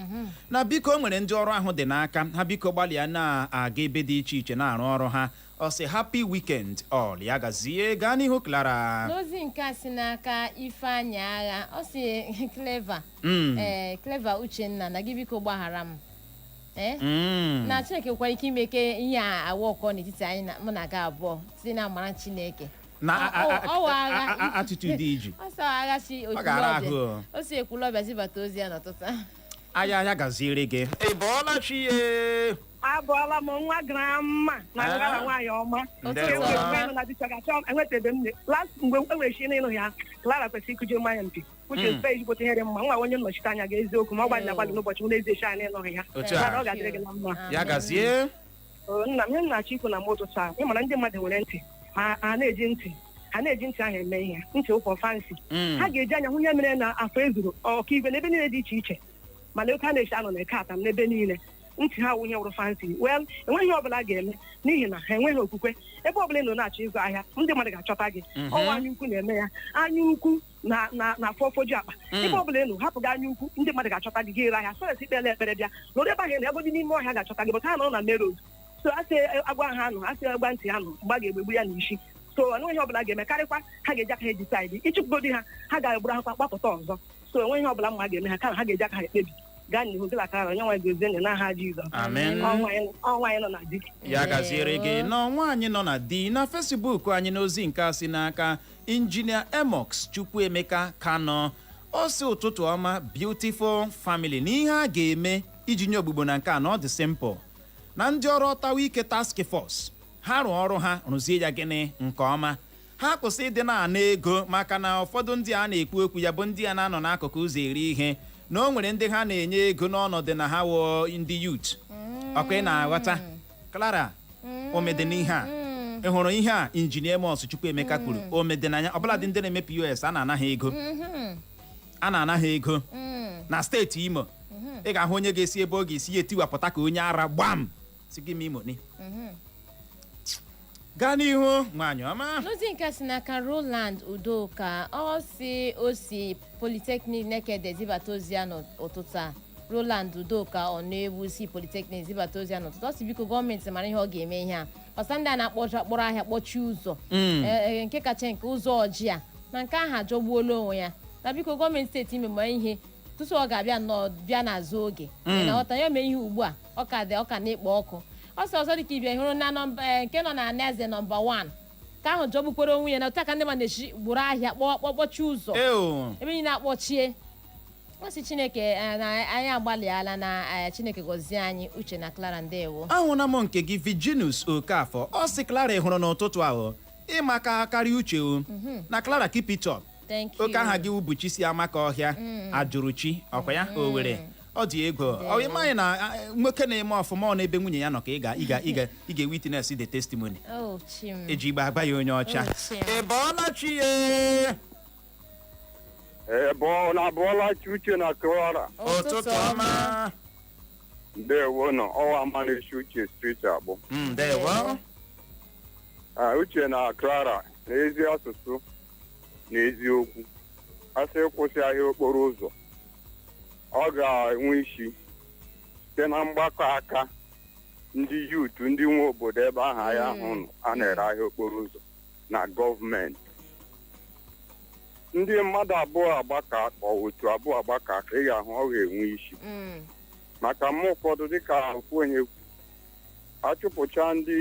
Na biko, o nwere ndị ọrụ ahụ dị n'aka ha, biko gbalịa na-aga ebe dị iche iche na-arụ ọrụ ha. Ọ sị happy weekend all. Ya gazie. Gaa n'ihu, Clara. N'ozi nke a si n'aka Ifeanyị Agha, ọ si Clever, ee, Clever Uchenna na gị, biko gbaghara m, ee, na Chineke nwekwara ike imeke ihe a awa ọkọ n'etiti anyị na mụ na gị abụọ site na amara Chineke. Na Ọ wụ agha. Attitude iji Ọ sọ agha si Ọ ga-ara ahụ. Ekwulọbịa, o si Ekwulọbịa zibata ozi ya n'ụtụtụ a. Aya ya gaziere gị. Ị bọọla chi ye? Abụọla m, nwa grandma na Ah. ngara nwaanyị ọma. Ndewo. Kemgbe mgbe anyị nọ na dịchọ ga-achọ enwetabe m last mgbe e nwere shi n'ịnụ ya. Clara kwesịrị ịkụjiri mmanya mpi uche mfe ezigbote ihe dị mma. Nwa onye nnọchite anya ga eziokwu ma ọ gbalị agbalị n'ụbọchị m n'ezie shi anyị ịnụghị ya. Otu a. Clara, ọ ga-adịrị gị na mma. Ya gazie. O, nna m, ihe m na-achọ ikwu na m ụtụtụ a, ị ma na ndị mmadụ nwere ntị, ha na-eji ntị, ha na-eji ntị ahụ eme ihe. Ntị ụkwọ fancy. Ha ga-eji anya hụ ihe mere na afọ ezuru ọkaigwe n'ebe niile dị iche iche, mana oke a na-echi anọ na eke atam n'ebe niile. Ntị ha wụ ihe wụrụ fancy. Well, enweghị ihe ọbụla ga-eme n'ihi na ha enweghị okwukwe. Ebe ọbụla ị nọ na-achọ ịzụ ahịa, ndị mmadụ ga-achọta gị. Ọnwa anya ukwu na-eme ya, anya ukwu na na na afọ foju akpa. Ebe ọbụla ị nọ, hapụ gị anya ukwu, ndị mmadụ ga-achọta gị. Gị ere ahịa sọrọ ikpele ekpere bịa nọrọ ebe ahụ ị na-egodi n'ime ọhịa, ga-achọta gị. Bụta ha nọ na main road, so asị agwa ha nọ, asị agwa ntị ha nọ mgbe a ga-egbegbu ya n'isi. So enweghị ihe ọbụla ga-eme, karịkwa ha ga-eji aka ha decide ịchụpụgodi ha, ha ga-egburu akwa gbapụta ọzọ. So enweghị ihe ọbụla mma ga-eme ha, kama ha ga-eji aka ha ekpebi. Gaa n'ihu gị lakara onye nwe gozie nye n'aha Jizọs. Amen. Ọnwa anyị nọ na di. Ya gaziere gị nọ, nwaanyị nọ na di. Na Facebook anyị, n'ozi nke a si n'aka Injinia Emox Chukwuemeka Kano, ọ sị ụtụtụ ọma, beautiful family. Na ihe a ga-eme iji nye ogbugbo na nke a na ọ dị simple, na ndị ọrụ ọtawa ike task force ha rụọ ọrụ ha, rụzie ya gịnị nke ọma, ha kwụsị ịdị na-ana ego, maka na ụfọdụ ndị a na-ekwu okwu ya bụ ndị a na-anọ n'akụkụ ụzọ eri ihe, na o nwere ndị ha na-enye ego n'ọnọdụ na ha wụọ ndị youth. Ọkwa ị na-aghọta, Clara? Omede n'ihe a ị hụrụ, ihe a Injinia Emos Chukwuemeka kwuru, omede n'anya ọbụladị ndị na-eme POS, a na-ana ha ego, a na-ana ha ego na steeti Imo. Ị ga-ahụ onye ga-esi ebe ọ ga-esi ya etiwapụta ka onye ara gbam si gị ma Imo ni. Gaa n'ihu, nwaanyị ọma. N'ozi nke si n'aka Roland Udoka, ọ si o si Polytechnic Nekede zibata ozi ya n'ụtụtụ a. Roland Udoka ọ na-ewu si Polytechnic zibata ozi ya n'ụtụtụ. Ọ si biko, gọọmenti mara ihe ọ ga-eme ihe a. Ọsa ndị a na-akpọcha akpọrọ ahịa kpọchie ụzọ. Nke kacha nke ụzọ ọjị a na nke ahụ ajọgbuola onwe ya, na biko, gọọmenti steeti Imo, mee ihe tutu ọ ga-abịa nnọọ bịa n'azụ oge. Ị na-aghọta ya? Mee ihe ugbu a, ọ ka dị, ọ ka na-ekpo ọkụ. Ọsọ ọzọ dịka ibia hụrụ na nọmba nke nọ na Anaeze nọmba 1 ka ahụ jọgbukwere onwe ya, na otu aka ndị mmadụ na-esi gburu ahịa kpọọ kpọchie ụzọ Eo. ebe niile akpọchie. Ọ sị Chineke na anyị agbalịala, na Chineke gọzie anyị. Uche na Clara, ndewo. Ahụna m nke gị, Virginus Okafọ. Ọ sị, Clara, ị hụrụ n'ụtụtụ ahụ ịmaka karịa Uche o na Clara, keep it up. Thank you. Oke aha gị wubuchi si amaka ọhịa ajụrụ chi ọkwa ya Owere. Ọ dị ego ọ ịmaghị na nwoke na-eme ọfụma, ọ n'ebe nwunye ya nọ ka ị ga ị ga ị ga ị ga-witness the testimony. Oh, chim. Eji igbe agba ya onye ọcha. Oh, chim. Ị bọọla chi ye? Ebe na abụọla chi, Uche na Clara. Ụtụtụ ọma. Ndewo nọ, ọwa Amalesi Uche Street Agbụ. Ndewo. Ah, Uche na Clara, na ezi asụsụ na eziokwu, asị kwụsị ahịa okporo ụzọ, ọ ga-enwe isi site na mgbakọ aka ndị youth, ndị nwe obodo ebe ahụ ahịa ahụ nọ a na-ere ahịa okporo ụzọ, na gọọmenti. Ndị mmadụ abụọ agbakọ aka, otu abụọ agbakọ aka, ị ga-ahụ ọ ga-enwe isi. Maka mma ụfọdụ, dịka ofu onye kwu, achụpụcha ndị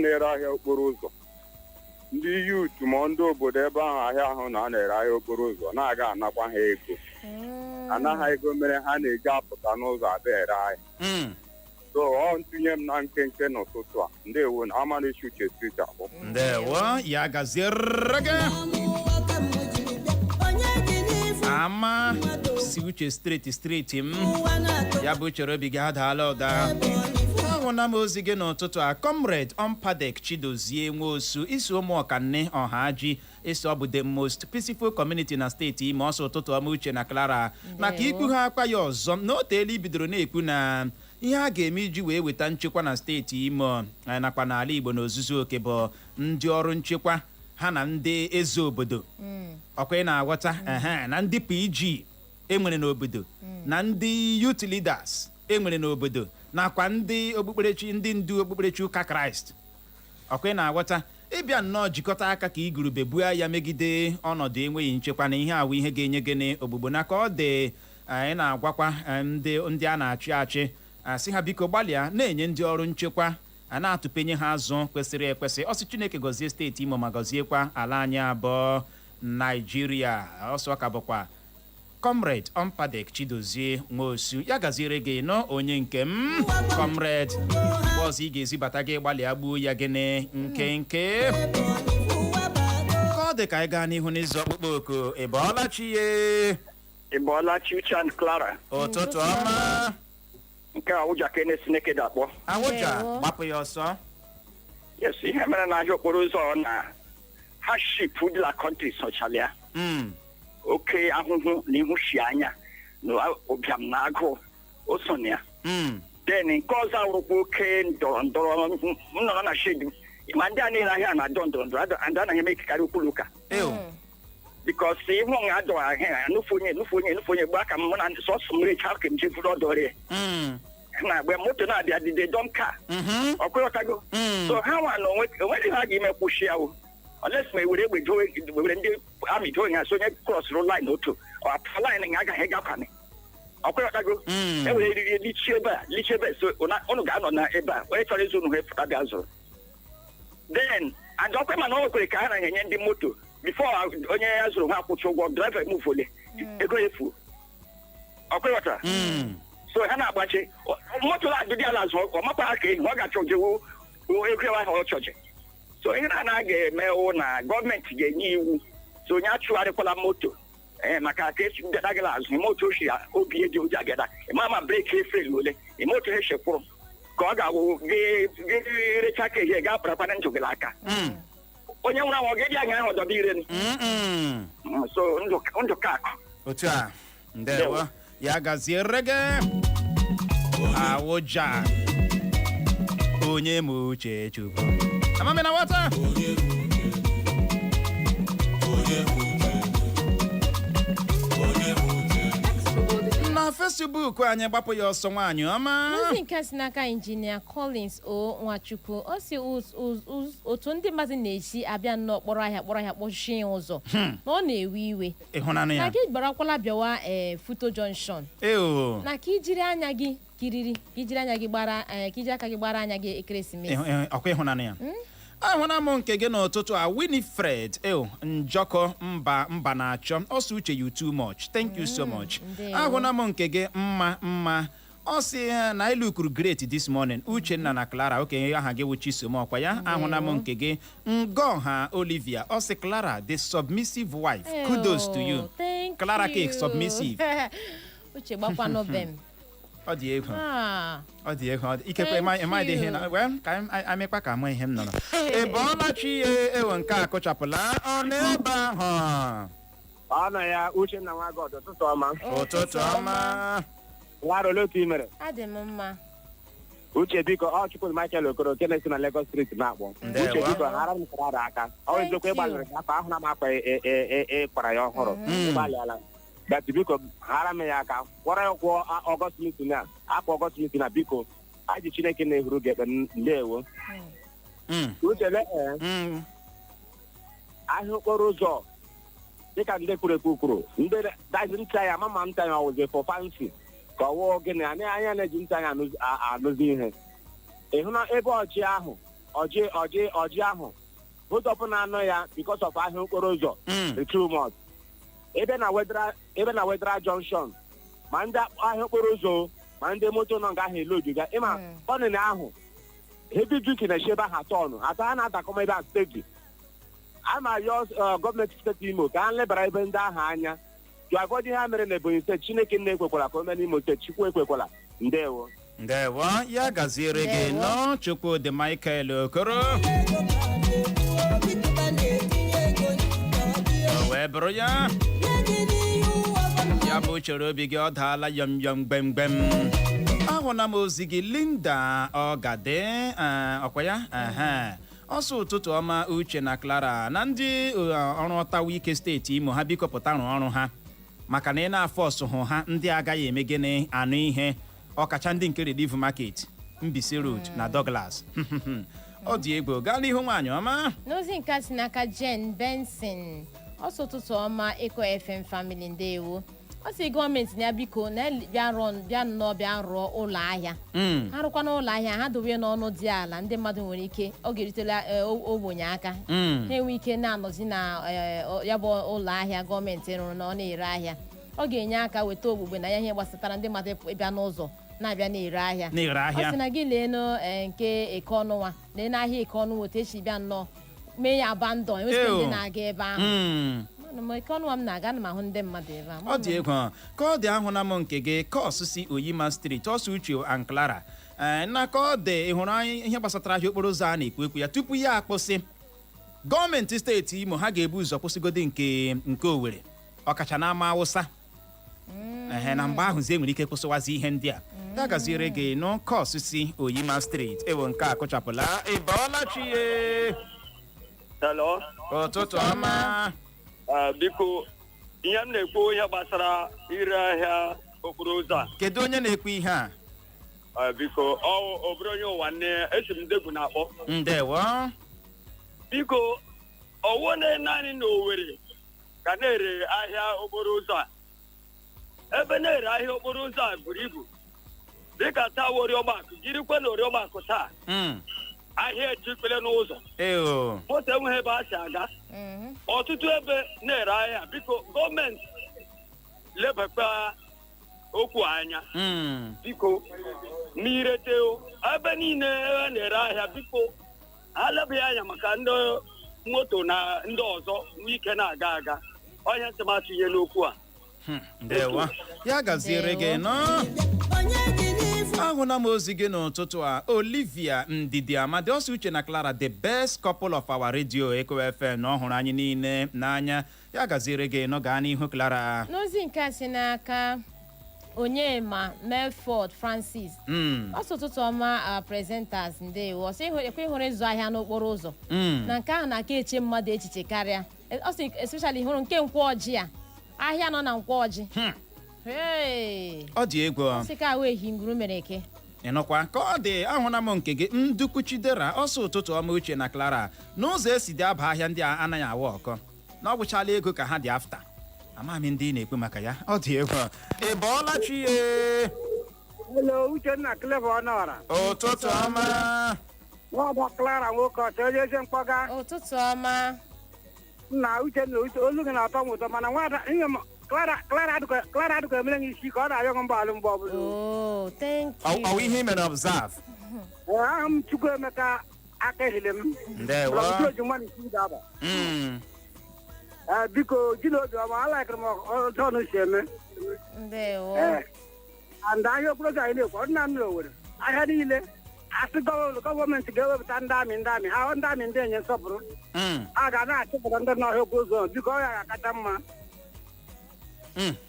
na-ere ahịa okporo ụzọ, ndị youth ma ndị obodo ebe ahụ ahịa ahụ na a na-ere ahịa okporo ụzọ na-aga anakwa ha ego. Anaghị ego mere ha na-eji apụta n'ụzọ abịa ere ahịa. So ọ ntụnye m na nkenke n'ụtụtụ a. Ndewo na Amalichi Uche Street Agbụ. Ndewo, ya gaziere gị. Ama si Uche Street, street m ya bụ chere obi gị adaala ụda. Ahụna m ozi gị n'ụtụtụ a, Comrade Ompadek Chidozie Nwosu, isi ụmụ ọkanne ọhaji, isi ọ bụ the most peaceful community na steeti Imo. Ọsọ ụtụtụ ọma, Uche na Clara. Maka ikwu ha akwa ya ọzọ na o teela ibidoro na-ekwu na ihe a ga-eme iji wee weta nchekwa na steeti Imo nakwa n'ala Igbo n'ozuzu oke bụ ndị ọrụ nchekwa ha na ndị eze obodo, ọkwa ị na-aghọta, ehe, na ndị PG enwere n'obodo, na ndị youth leaders enwere n'obodo, nakwa ndị okpukperechi, ndị ndu okpukperechi ụka Kraịst, ọkwa ị na-aghọta, ịbịa nnọọ jikọta aka ka igurube buo ya megide ọnọdụ enweghị nchekwa, na ihe awụ ihe ga-enye gịnị ogbugbo na ka ọ dị. Anyị na-agwakwa ndị a na-achị achị, asị ha biko gbalịa na-enye ndị ọrụ nchekwa a na-atụpenye ha azụ kwesịrị ekwesị. Ọsị Chineke gọzie steeti Imo ma gọziekwa ala anyị abụọ Naijiria. Ọsọ ka bụkwa Comrade Ompadek Chidozie Nwosu. Ya gaziere gị nọ, onye nke m, comrade. Mgbe ọzọ ị ga-ezibata gị, gbalịa gbuo ya gịnị nkenke ka ọ dị ka anyị gaa n'ihu n'ịzụ ọkpụkpọ oku. Ị bọọla chi ye? Ị bọọla chi, Uche and Clara. Ụtụtụ ọma. Nke a ụja ka na-esi dakpọ. Awụja, gbapụ ya ọsọ. Yes, ihe mere n'ahịa okporo ụzọ na hardship dị na country sọchala. Oke ahụhụ na ịhụshi anya na ụbịam na agụụ o so na ya. Then nke ọzọ awụrụkwa oke ndọrọ ndọrọ m nọrọ na shed ma ndị a niile ahịa na-adọ ndọrọ ndọrọ and anaghị eme ekekarị okpuru ụka, because ihu nga adọ ahịa nufu onye nufu onye nufu onye gba ka m na sọsọ m recha ka m jevuru ọdọ rie na-agba moto na-abịa dide don ka ọkụghọtago. So ha nwa na onweghị ha ga-ime kwụsị ya o, unless ma ewere egbe were ndị amị doe ha, so onye crossrụ line otu ọ apụta line nga agaghị gakwanị, ọkụghọtago. Ewere eriri lichie ebe a, lichie ebe a, so unu ga-anọ na ebe a, onye chọrọ ịzụ unu ha efụta bịa zụrụ. Then and ọkwa mana o nwekwere ka ha na-enye ndị moto before onye ya zụrụ ha akwụchi ụgwọ, driver emuvole ego efu, ọkwa. So ha na-agbachi moto na-adịdị ala azụ, ọ makwa ha ka ehi ọ ga-achọ jewu ego ahụ ọ chọji. So ihe na ga-eme wụ na gọọmenti ga-enye iwu so onye achụgharịkwala moto ee maka ka esi bịada gị azụ ime otu o si obi dị oji agada ịma ma brake efel ole ime otu ha echekwụrụ ka ọ ga-awụ gị recha ka ehie ga parakwana ndụ gị aka. Onye nwụrụ anwụ ọ ga-eji anya ahụ dọba ire. So ndụ ka akụ. Otu a, ndewo, ya gaziere gị, Awụja onye ma uche Chukwu amami na nwata. Na Facebook. Facebook anyị, gbapụ ya ọsọ, nwaanyị ọma. N'ozi nke si n'aka Injinia Collins O Nwachukwu, ọ si otu ndị mmadụ na-esi abịa nnọọ kpọrọ ahịa, kpọrọ ahịa, kpọchie ya ụzọ, na ọ na-ewe iwe. Ịhụnanụ Na ya. gị gbarakwala bịawa ee Futo Junction Eo. na ka ijiri anya gị kiriri, ka ijiri anya gị gbara ka ijiri aka gị gbara anya gị ekeresimesi. Ọkwa ịhụnanụ ya. Ahụna m nke gị n'ụtụtụ a, Winifred eo Njọkọ mba mba na-achọ ọsọ. Uche, you too much, thank you so much. Ndewo. Ahụna m nke gị, mma mma. Ọ sị na I look great this morning, Uchenna na Clara. Okenye, aha gị wụ Chisom, ọkwa ya? Ahụna m nke gị, Ngọha Olivia. Ọ sị, "Clara the submissive wife, kudos to you." Thank Clara you. Cake submissive. Uche, gbakwanụ be m. Ọ dị egwu. Ah. Ọ dị egwu, ọ dị ikekwe. Thank ịma dị ihe na you. well, ka anyị amịkwa ka ama ihe m nọrọ. Ị bọọla chi ya? Ewo, nke a kụchapụla. Ọ n'ebe ahụ. Ọ nọ ya. Uchenna nwa God, ụtụtụ ọma. Ụtụtụ ọma. Nwa, olee otu ị mere? Adị m mma. Uche, biko, ọ Chukwu Michael Okoro nke na-esi na Lagos Street na-akpọ. Ndewo. Uche, biko, hara m Clara aka. Ọ Thank eziokwu, ịgbalịrị ka akwa ahụ na m akwa ịkwara ya ọhụrụ. Ịgbalịala, but biko, hara m ya aka, kwọrọ ya ụgwọ August meeting a, akwa August meeting a. Biko, aji Chineke na-ehuru gị ekpe. Ndewo. Uche, le ahịa okporo ụzọ, dịka ndị kwuru ekwu kwuru, ndị dazi ntị anya ama ntị anya ọwụzi for fancy ka ọ wụọ gịnị? Anyị anya na-eji ntị anya anụzi ihe. Ị hụ na ebe ọjị ahụ, ọjị ọjị ọjị ahụ, ụzọ ọbụla anọ ya because of ahịa okporo ụzọ dị too much. Ebe na Wetheral, ebe na Wetheral Junction, ma ndị ahịa okporo ụzọ ma ndị moto nọ nga ahụ eloduga ịma tọnịn ahụ, heavy duty na-esi ebe ahụ atọnụ atọ, ha na-adakọma ebe a steady. A na-ayọ gọọmenti steeti Imo ka ha lebara ebe ndị ahụ anya to avoid ihe ha mere na Ebonyi Steeti. Chineke nna ekwekwala ka o mee n'Imo Steeti. Chukwu ekwekwala. Ndewo. Ndewo, ya gaziere gị. Ndewo. Nọ Chukwudị Michael Okoro. O wee bụrụ ya, ya bụ chere obi gị, ọ daala yọm yọm gbem gbem. Ahụla m ozi gị, Linda Ọgade, ọkwa ya? Ehe. Ọsọ, ụtụtụ ọma, Uche na Clara na ndị ọrụ ọtawa ike steeti Imo. Ha biko pụta rụọ ọrụ ha, maka na ị na-afọ ọsụhụ ha, ndị agaghị eme gịnị anụ ihe, ọkacha ndị nke Relief Market, Mbaise Road na Douglas. Ọ dị egwu. Gaa n'ihu, nwaanyị ọma. N'ozi nke a si n'aka Jen Benson, ọsọ, ụtụtụ ọma, Eko FM family, ndewo. Ọ sị gọọmenti na ya biko na bịa rụọ, bịa nnọọ, bịa rụọ ụlọ ahịa. Ha rụkwa n'ụlọ ahịa, ha dobe n'ọnụ dị ala, ndị mmadụ nwere ike ọ ga-erutela ogbenye aka. Ha enwe ike na-anọzi na ya bụ ụlọ ahịa gọọmenti rụrụ na ọ na-ere ahịa. Ọ ga-enye aka weta ogbugbe na ya ihe gbasatara ndị mmadụ ịbịa n'ụzọ na-abịa na-ere ahịa. Na-ere ahịa. Ọ sị na gị leenụ nke Eke Ọnụnwa, lee n'ahịa Eke Ọnụnwa otu esi bịa nnọọ mee ya abandon, enwesịghị ndị Ew. na-aga ebe ahụ. Mana m Eke Ọnụnwa m na-aga, ana m ahụ ndị mmadụ ebe ahụ. Ọ dị egwu ka ọ dị. Ahụla m nke gị, kọs si Oyima Street. Ọsọ, Uche and Clara, ee, na ka ọ dị, ị hụrụ anyị ihe gbasatara ahịa okporo ụzọ a na-ekwu ekwu ya, tupu ya akwụsị, gọọmenti steeti Imo ha ga-ebu ụzọ kwụsịgodi nke Owerri, ọkacha n'ama Awụsa. Ehe, na mgbe ahụzi enwere ike kwụsịwazi ihe ndị a. Ya gaziere gị nụ, kọs si Oyima Street. Ewo, nke a kụchapụla. Ị bọọla chi ye? Hello. Ụtụtụ ọma. Biko, ihe m na-ekwu, ihe gbasara ire ahịa okporo ụzọ a. Kedu onye na-ekwu ihe a? Biko, ọ obere onye ụwa nne, esi m ndegwu na-akpọ. Ndewo. Biko, ọwụ na naanị na Owerri ka na-ere ahịa okporo ụzọ a. Ebe na-ere ahịa okporo ụzọ a buru ibu, dịka taa wụ Oriọgbakụ, jirikwe na Oriọgbakụ taa, ahịa echikpere n'ụzọ. Eo. Moto enweghị ebe a si aga. Ọtụtụ ebe na-ere ahịa. Biko, gọọmenti lebakwa okwu anya. Biko, ma irete ebe niile a na-ere ahịa, biko, ha lebaghị anya maka ndị moto na ndị ọzọ nwee ike na-aga aga ọhịa. Ntị m atụnye n'okwu a. Ndewo, ya gaziere gị nọ. Ahụla m ozi gị n'ụtụtụ a, Olivia Ndidi Amadi. Ọsọ, Uche na Clara, the best couple of our radio, Eko FM, na ọ hụrụ anyị niile n'anya. Ya gaziere gị nọ. Gaa n'ihu, Clara. N'ozi nke a si n'aka Onyema Melford Francis, ọsọ, ụtụtụ ọma, presenters, ndewo. Ọsọ, ekwe hụrụ ịzụ ahịa n'okporo ụzọ na nke ahụ na-aka eche mmadụ echiche karịa. Ọ sị especially hụrụ nke Nkwọ Ọjị a, ahịa nọ na Nkwọ Ọjị. Hey! Ọ dị egwu. Sị ka wee hinguru mere eke. Ịnụkwa ka ọ dị? Ahụna m nke gị, Ndukwu Chidera, ọsọ ụtụtụ ọma, Uche na Clara. N'ụzọ esi dị aba ahịa ndị a anaghị awa ọkọ na ọ gwụchala ego ka ha dị after. Amaghị m ndị ị na-ekwu maka ya. Ọ dị egwu. Ị bọọla chi ye? Hello, Uchenna, Clever Ọnọra. Ụtụtụ ọma. Nwada Clara nwoke ọcha, onye eze mkpọga. Ụtụtụ ọma. Nna Uchenna, uche olu gị na-atọ m ụtọ, mana nwada ihe m Clara, Clara adịkwa, Clara adịkwa emere gị isi ka ọ na-ayọ gị mgbaghara mgbe ọbụla. Oh, thank you. Ọ ihe ị mere observe? Ee, aha m Chukwuemeka aka ehile m. Ndewo. From Oji nwa n'isi ga-aba. Ee, biko ji na obiọma alaikiri m otu ọnụ si eme. Ndewo. Ee, and ahịa okporo ụzọ anyị na-ekwu, ọdịna m n'Owerri, ahịa niile asị gọọmenti ga-ewepụta ndị amị, ndị amị ha, ndị amị, ndị enye nsọpụrụ. A ga na-achịpụta ndị n'ọhịa okporo ụzọ, biko, ọ ya ga-akacha mma.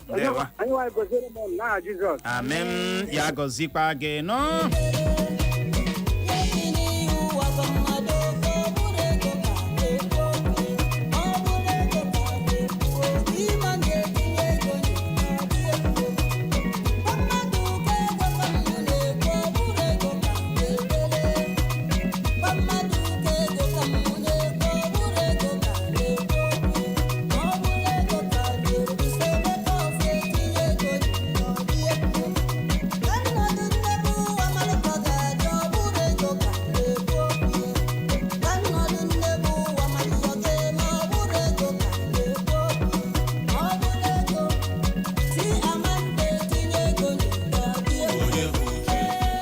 Ndewo. Anyị nwaanyị goziere m unu n'aha Jizọs. Amen, ya gọzikwa gị nụ.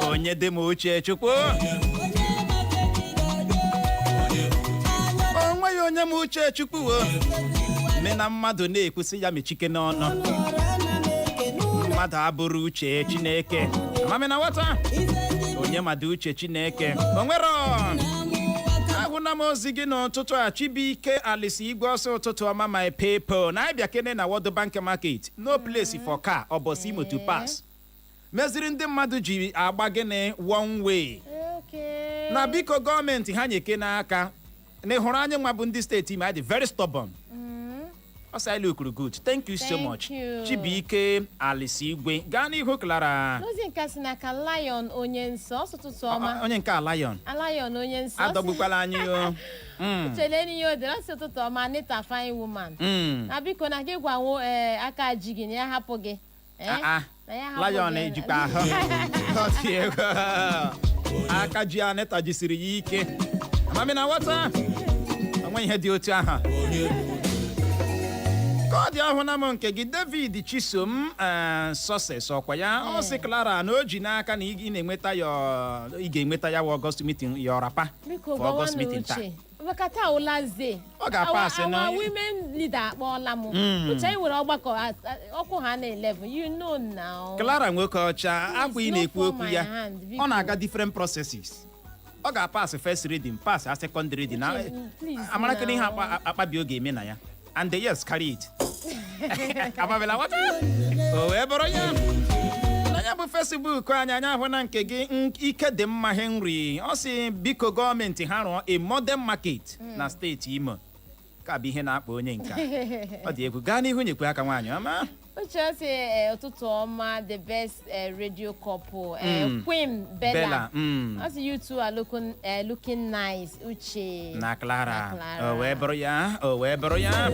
Onye dị m uche Chukwu, o nweghị onye m uche Chukwu o me na mmadụ na-ekwusị ya mechike n'ọnụ. Mmadụ abụrụ uche Chineke. Amami na nwata onye mmadụ uche Chineke o nwere. Ahụna m ozi gị n'ụtụtụ a, Chibuike Alisi Igwe, ọsọ ụtụtụ ọma, my people. Na abịa kene na World Bank Market, no place for car ọbọsị moto pass, meziri ndị mmadụ ji agba gịnị one way. Okay. Na biko, gọọmenti ha nyeke n'aka na ịhụrụ anyị nwa bụ ndị steeti Imo, anyị dị very stubborn. Ọ sị anyị look good. Thank you so Thank much. you. Chibuike Alisi Igwe, gaa n'ihu, Clara. N'ozi nke a si n'aka Lion onye nsọ, ọsọ ụtụtụ ọma. Onye nke a, Lion. A Lion onye nsọ. Adọgbukwala anyị o. Chele n'ihe o dere, ọsị ụtụtụ ọma, Anita fine woman. Na biko, na gị gwanwo ee aka ji gị na ya hapụ gị. Eh? Ah, ah. Na ya hapụ Lion gị. ejikwa ahụ. Ọ dị egwu. Aka ji Anita jisiri ya ike. Amami na nghọta onwe ihe dị otu ahụ ka ọ dị. Ahụ na m nke gị, David Chisom Success, ọkwa ya ọ sị Clara na o ji n'aka na ị na-enweta ya, ị ga-enweta ya wa August meeting ya ọrapa Biko, for August gwawa meeting taa. uche maka taa ụlazie. Ọ ga-apasị Our women leader akpọọla m. Uche, anyị nwere ọgbakọ ọkụ ha na 11, you know now. Clara nwoke ọcha, akwa ị na-ekwu okwu ya, Hand, ọ na-aga different processes. Ọ ga-apasị first reading, pass a second reading na Uche, please. Amarakịrị ihe Now. akpabi oge eme na ya and the yes carry it. Amabela nwata o wee bụrụ ya na ya bụ Facebook anyị. Anyị ahụ na nke gị, ike dị mma Henry, ọ sị biko, gọọmenti ha rụọ a modern market na steeti Imo. Ka bụ ihe na-akpa onye nka. Ọ dị egwu. Gaa n'ihu, nyekwe aka, nwaanyị ọma. Uche, ọ sị ụtụtụ ọma, the best radio couple, Queen Bella. Bella. Ọ sị you two are looking nice, Uche na Clara. Na Clara. O wee bụrụ ya, o wee bụrụ ya.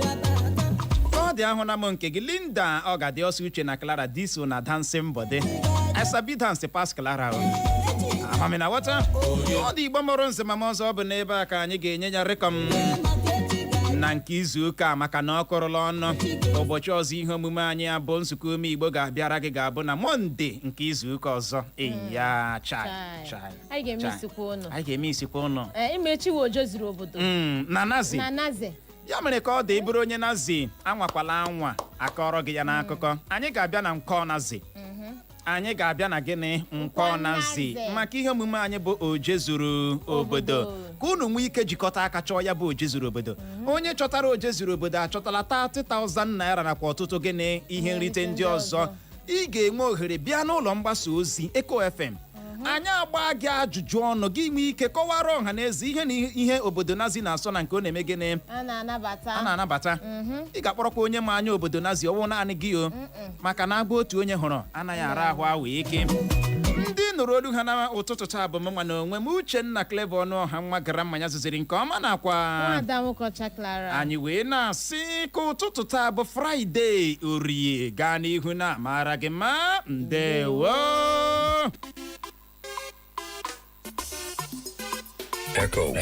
Ọ dị ahụ na m nke gị, Linda, ọ ga-adị ọsọ. Uche na Clara, diso na dancing body, I sabi dance pass Clara o. Amami na ghọta. Ọ dị Igbo mụrụ nze mama ọzọ, ọ bụ n'ebe a ka anyị ga-enye ya rịkọm na nke izu ụka a, maka na ọ kụrụla ọnụ. Ụbọchị ọzọ ihe omume anyị a bụ nzukọ ume Igbo ga-abịara gị ga-abụ na Mọnde nke izu ụka ọzọ. Eya, chai. Chai. Chai. Anyị ga-eme Chai. isikwa ụnụ. Anyị ga-eme isikwa ụnụ. Ee, imechi ojo zuru obodo. Na nazi. Na nazi. Ya mere ka ọ dị bụrụ onye nazi, anwakwala anwa akọrọ gị ya n'akụkọ. Anyị ga-abịa na nkọ nazi. Anyị ga-abịa na gịnị? Nkọ nazi. Nazi. Maka ihe omume anyị bụ oje zuru obodo, ka unu nwee ike jikọta aka chọọ ya bụ oje zuru obodo. Onye chọtara oje zuru obodo achọtala 30,000 naira nakwa ọtụtụ gịnị? Ihe nrite ndị ọzọ. Ị ga-enwe ohere bịa n'ụlọ mgbasa ozi Eco FM. Anyị agba gị ajụjụ ọnụ, gị nwee ike kọwara ọha na eze ihe na ihe obodo Nazi na-asọ na nke ọ na-eme gịnị. A na-anabata. A na-anabata. Ị ga-akpọrọkwa onye ma anya obodo Nazi, ọwụ naanị gị o, maka na agba otu onye hụrụ anaghị ara ahụ awụ ike. Ndị nụrụ olu ha na ụtụtụ taa bụ m nwa na onwe m, Uchenna Clever Ọnụọha, nwa gara mmanya zụziri nke ọma, nakwa Nwada Nwokocha Clara. Anyị wee na-asị ka ụtụtụ taa bụ Fraịde, Orie, gaa n'ihu na mara gị mma. Ndewo. Echo.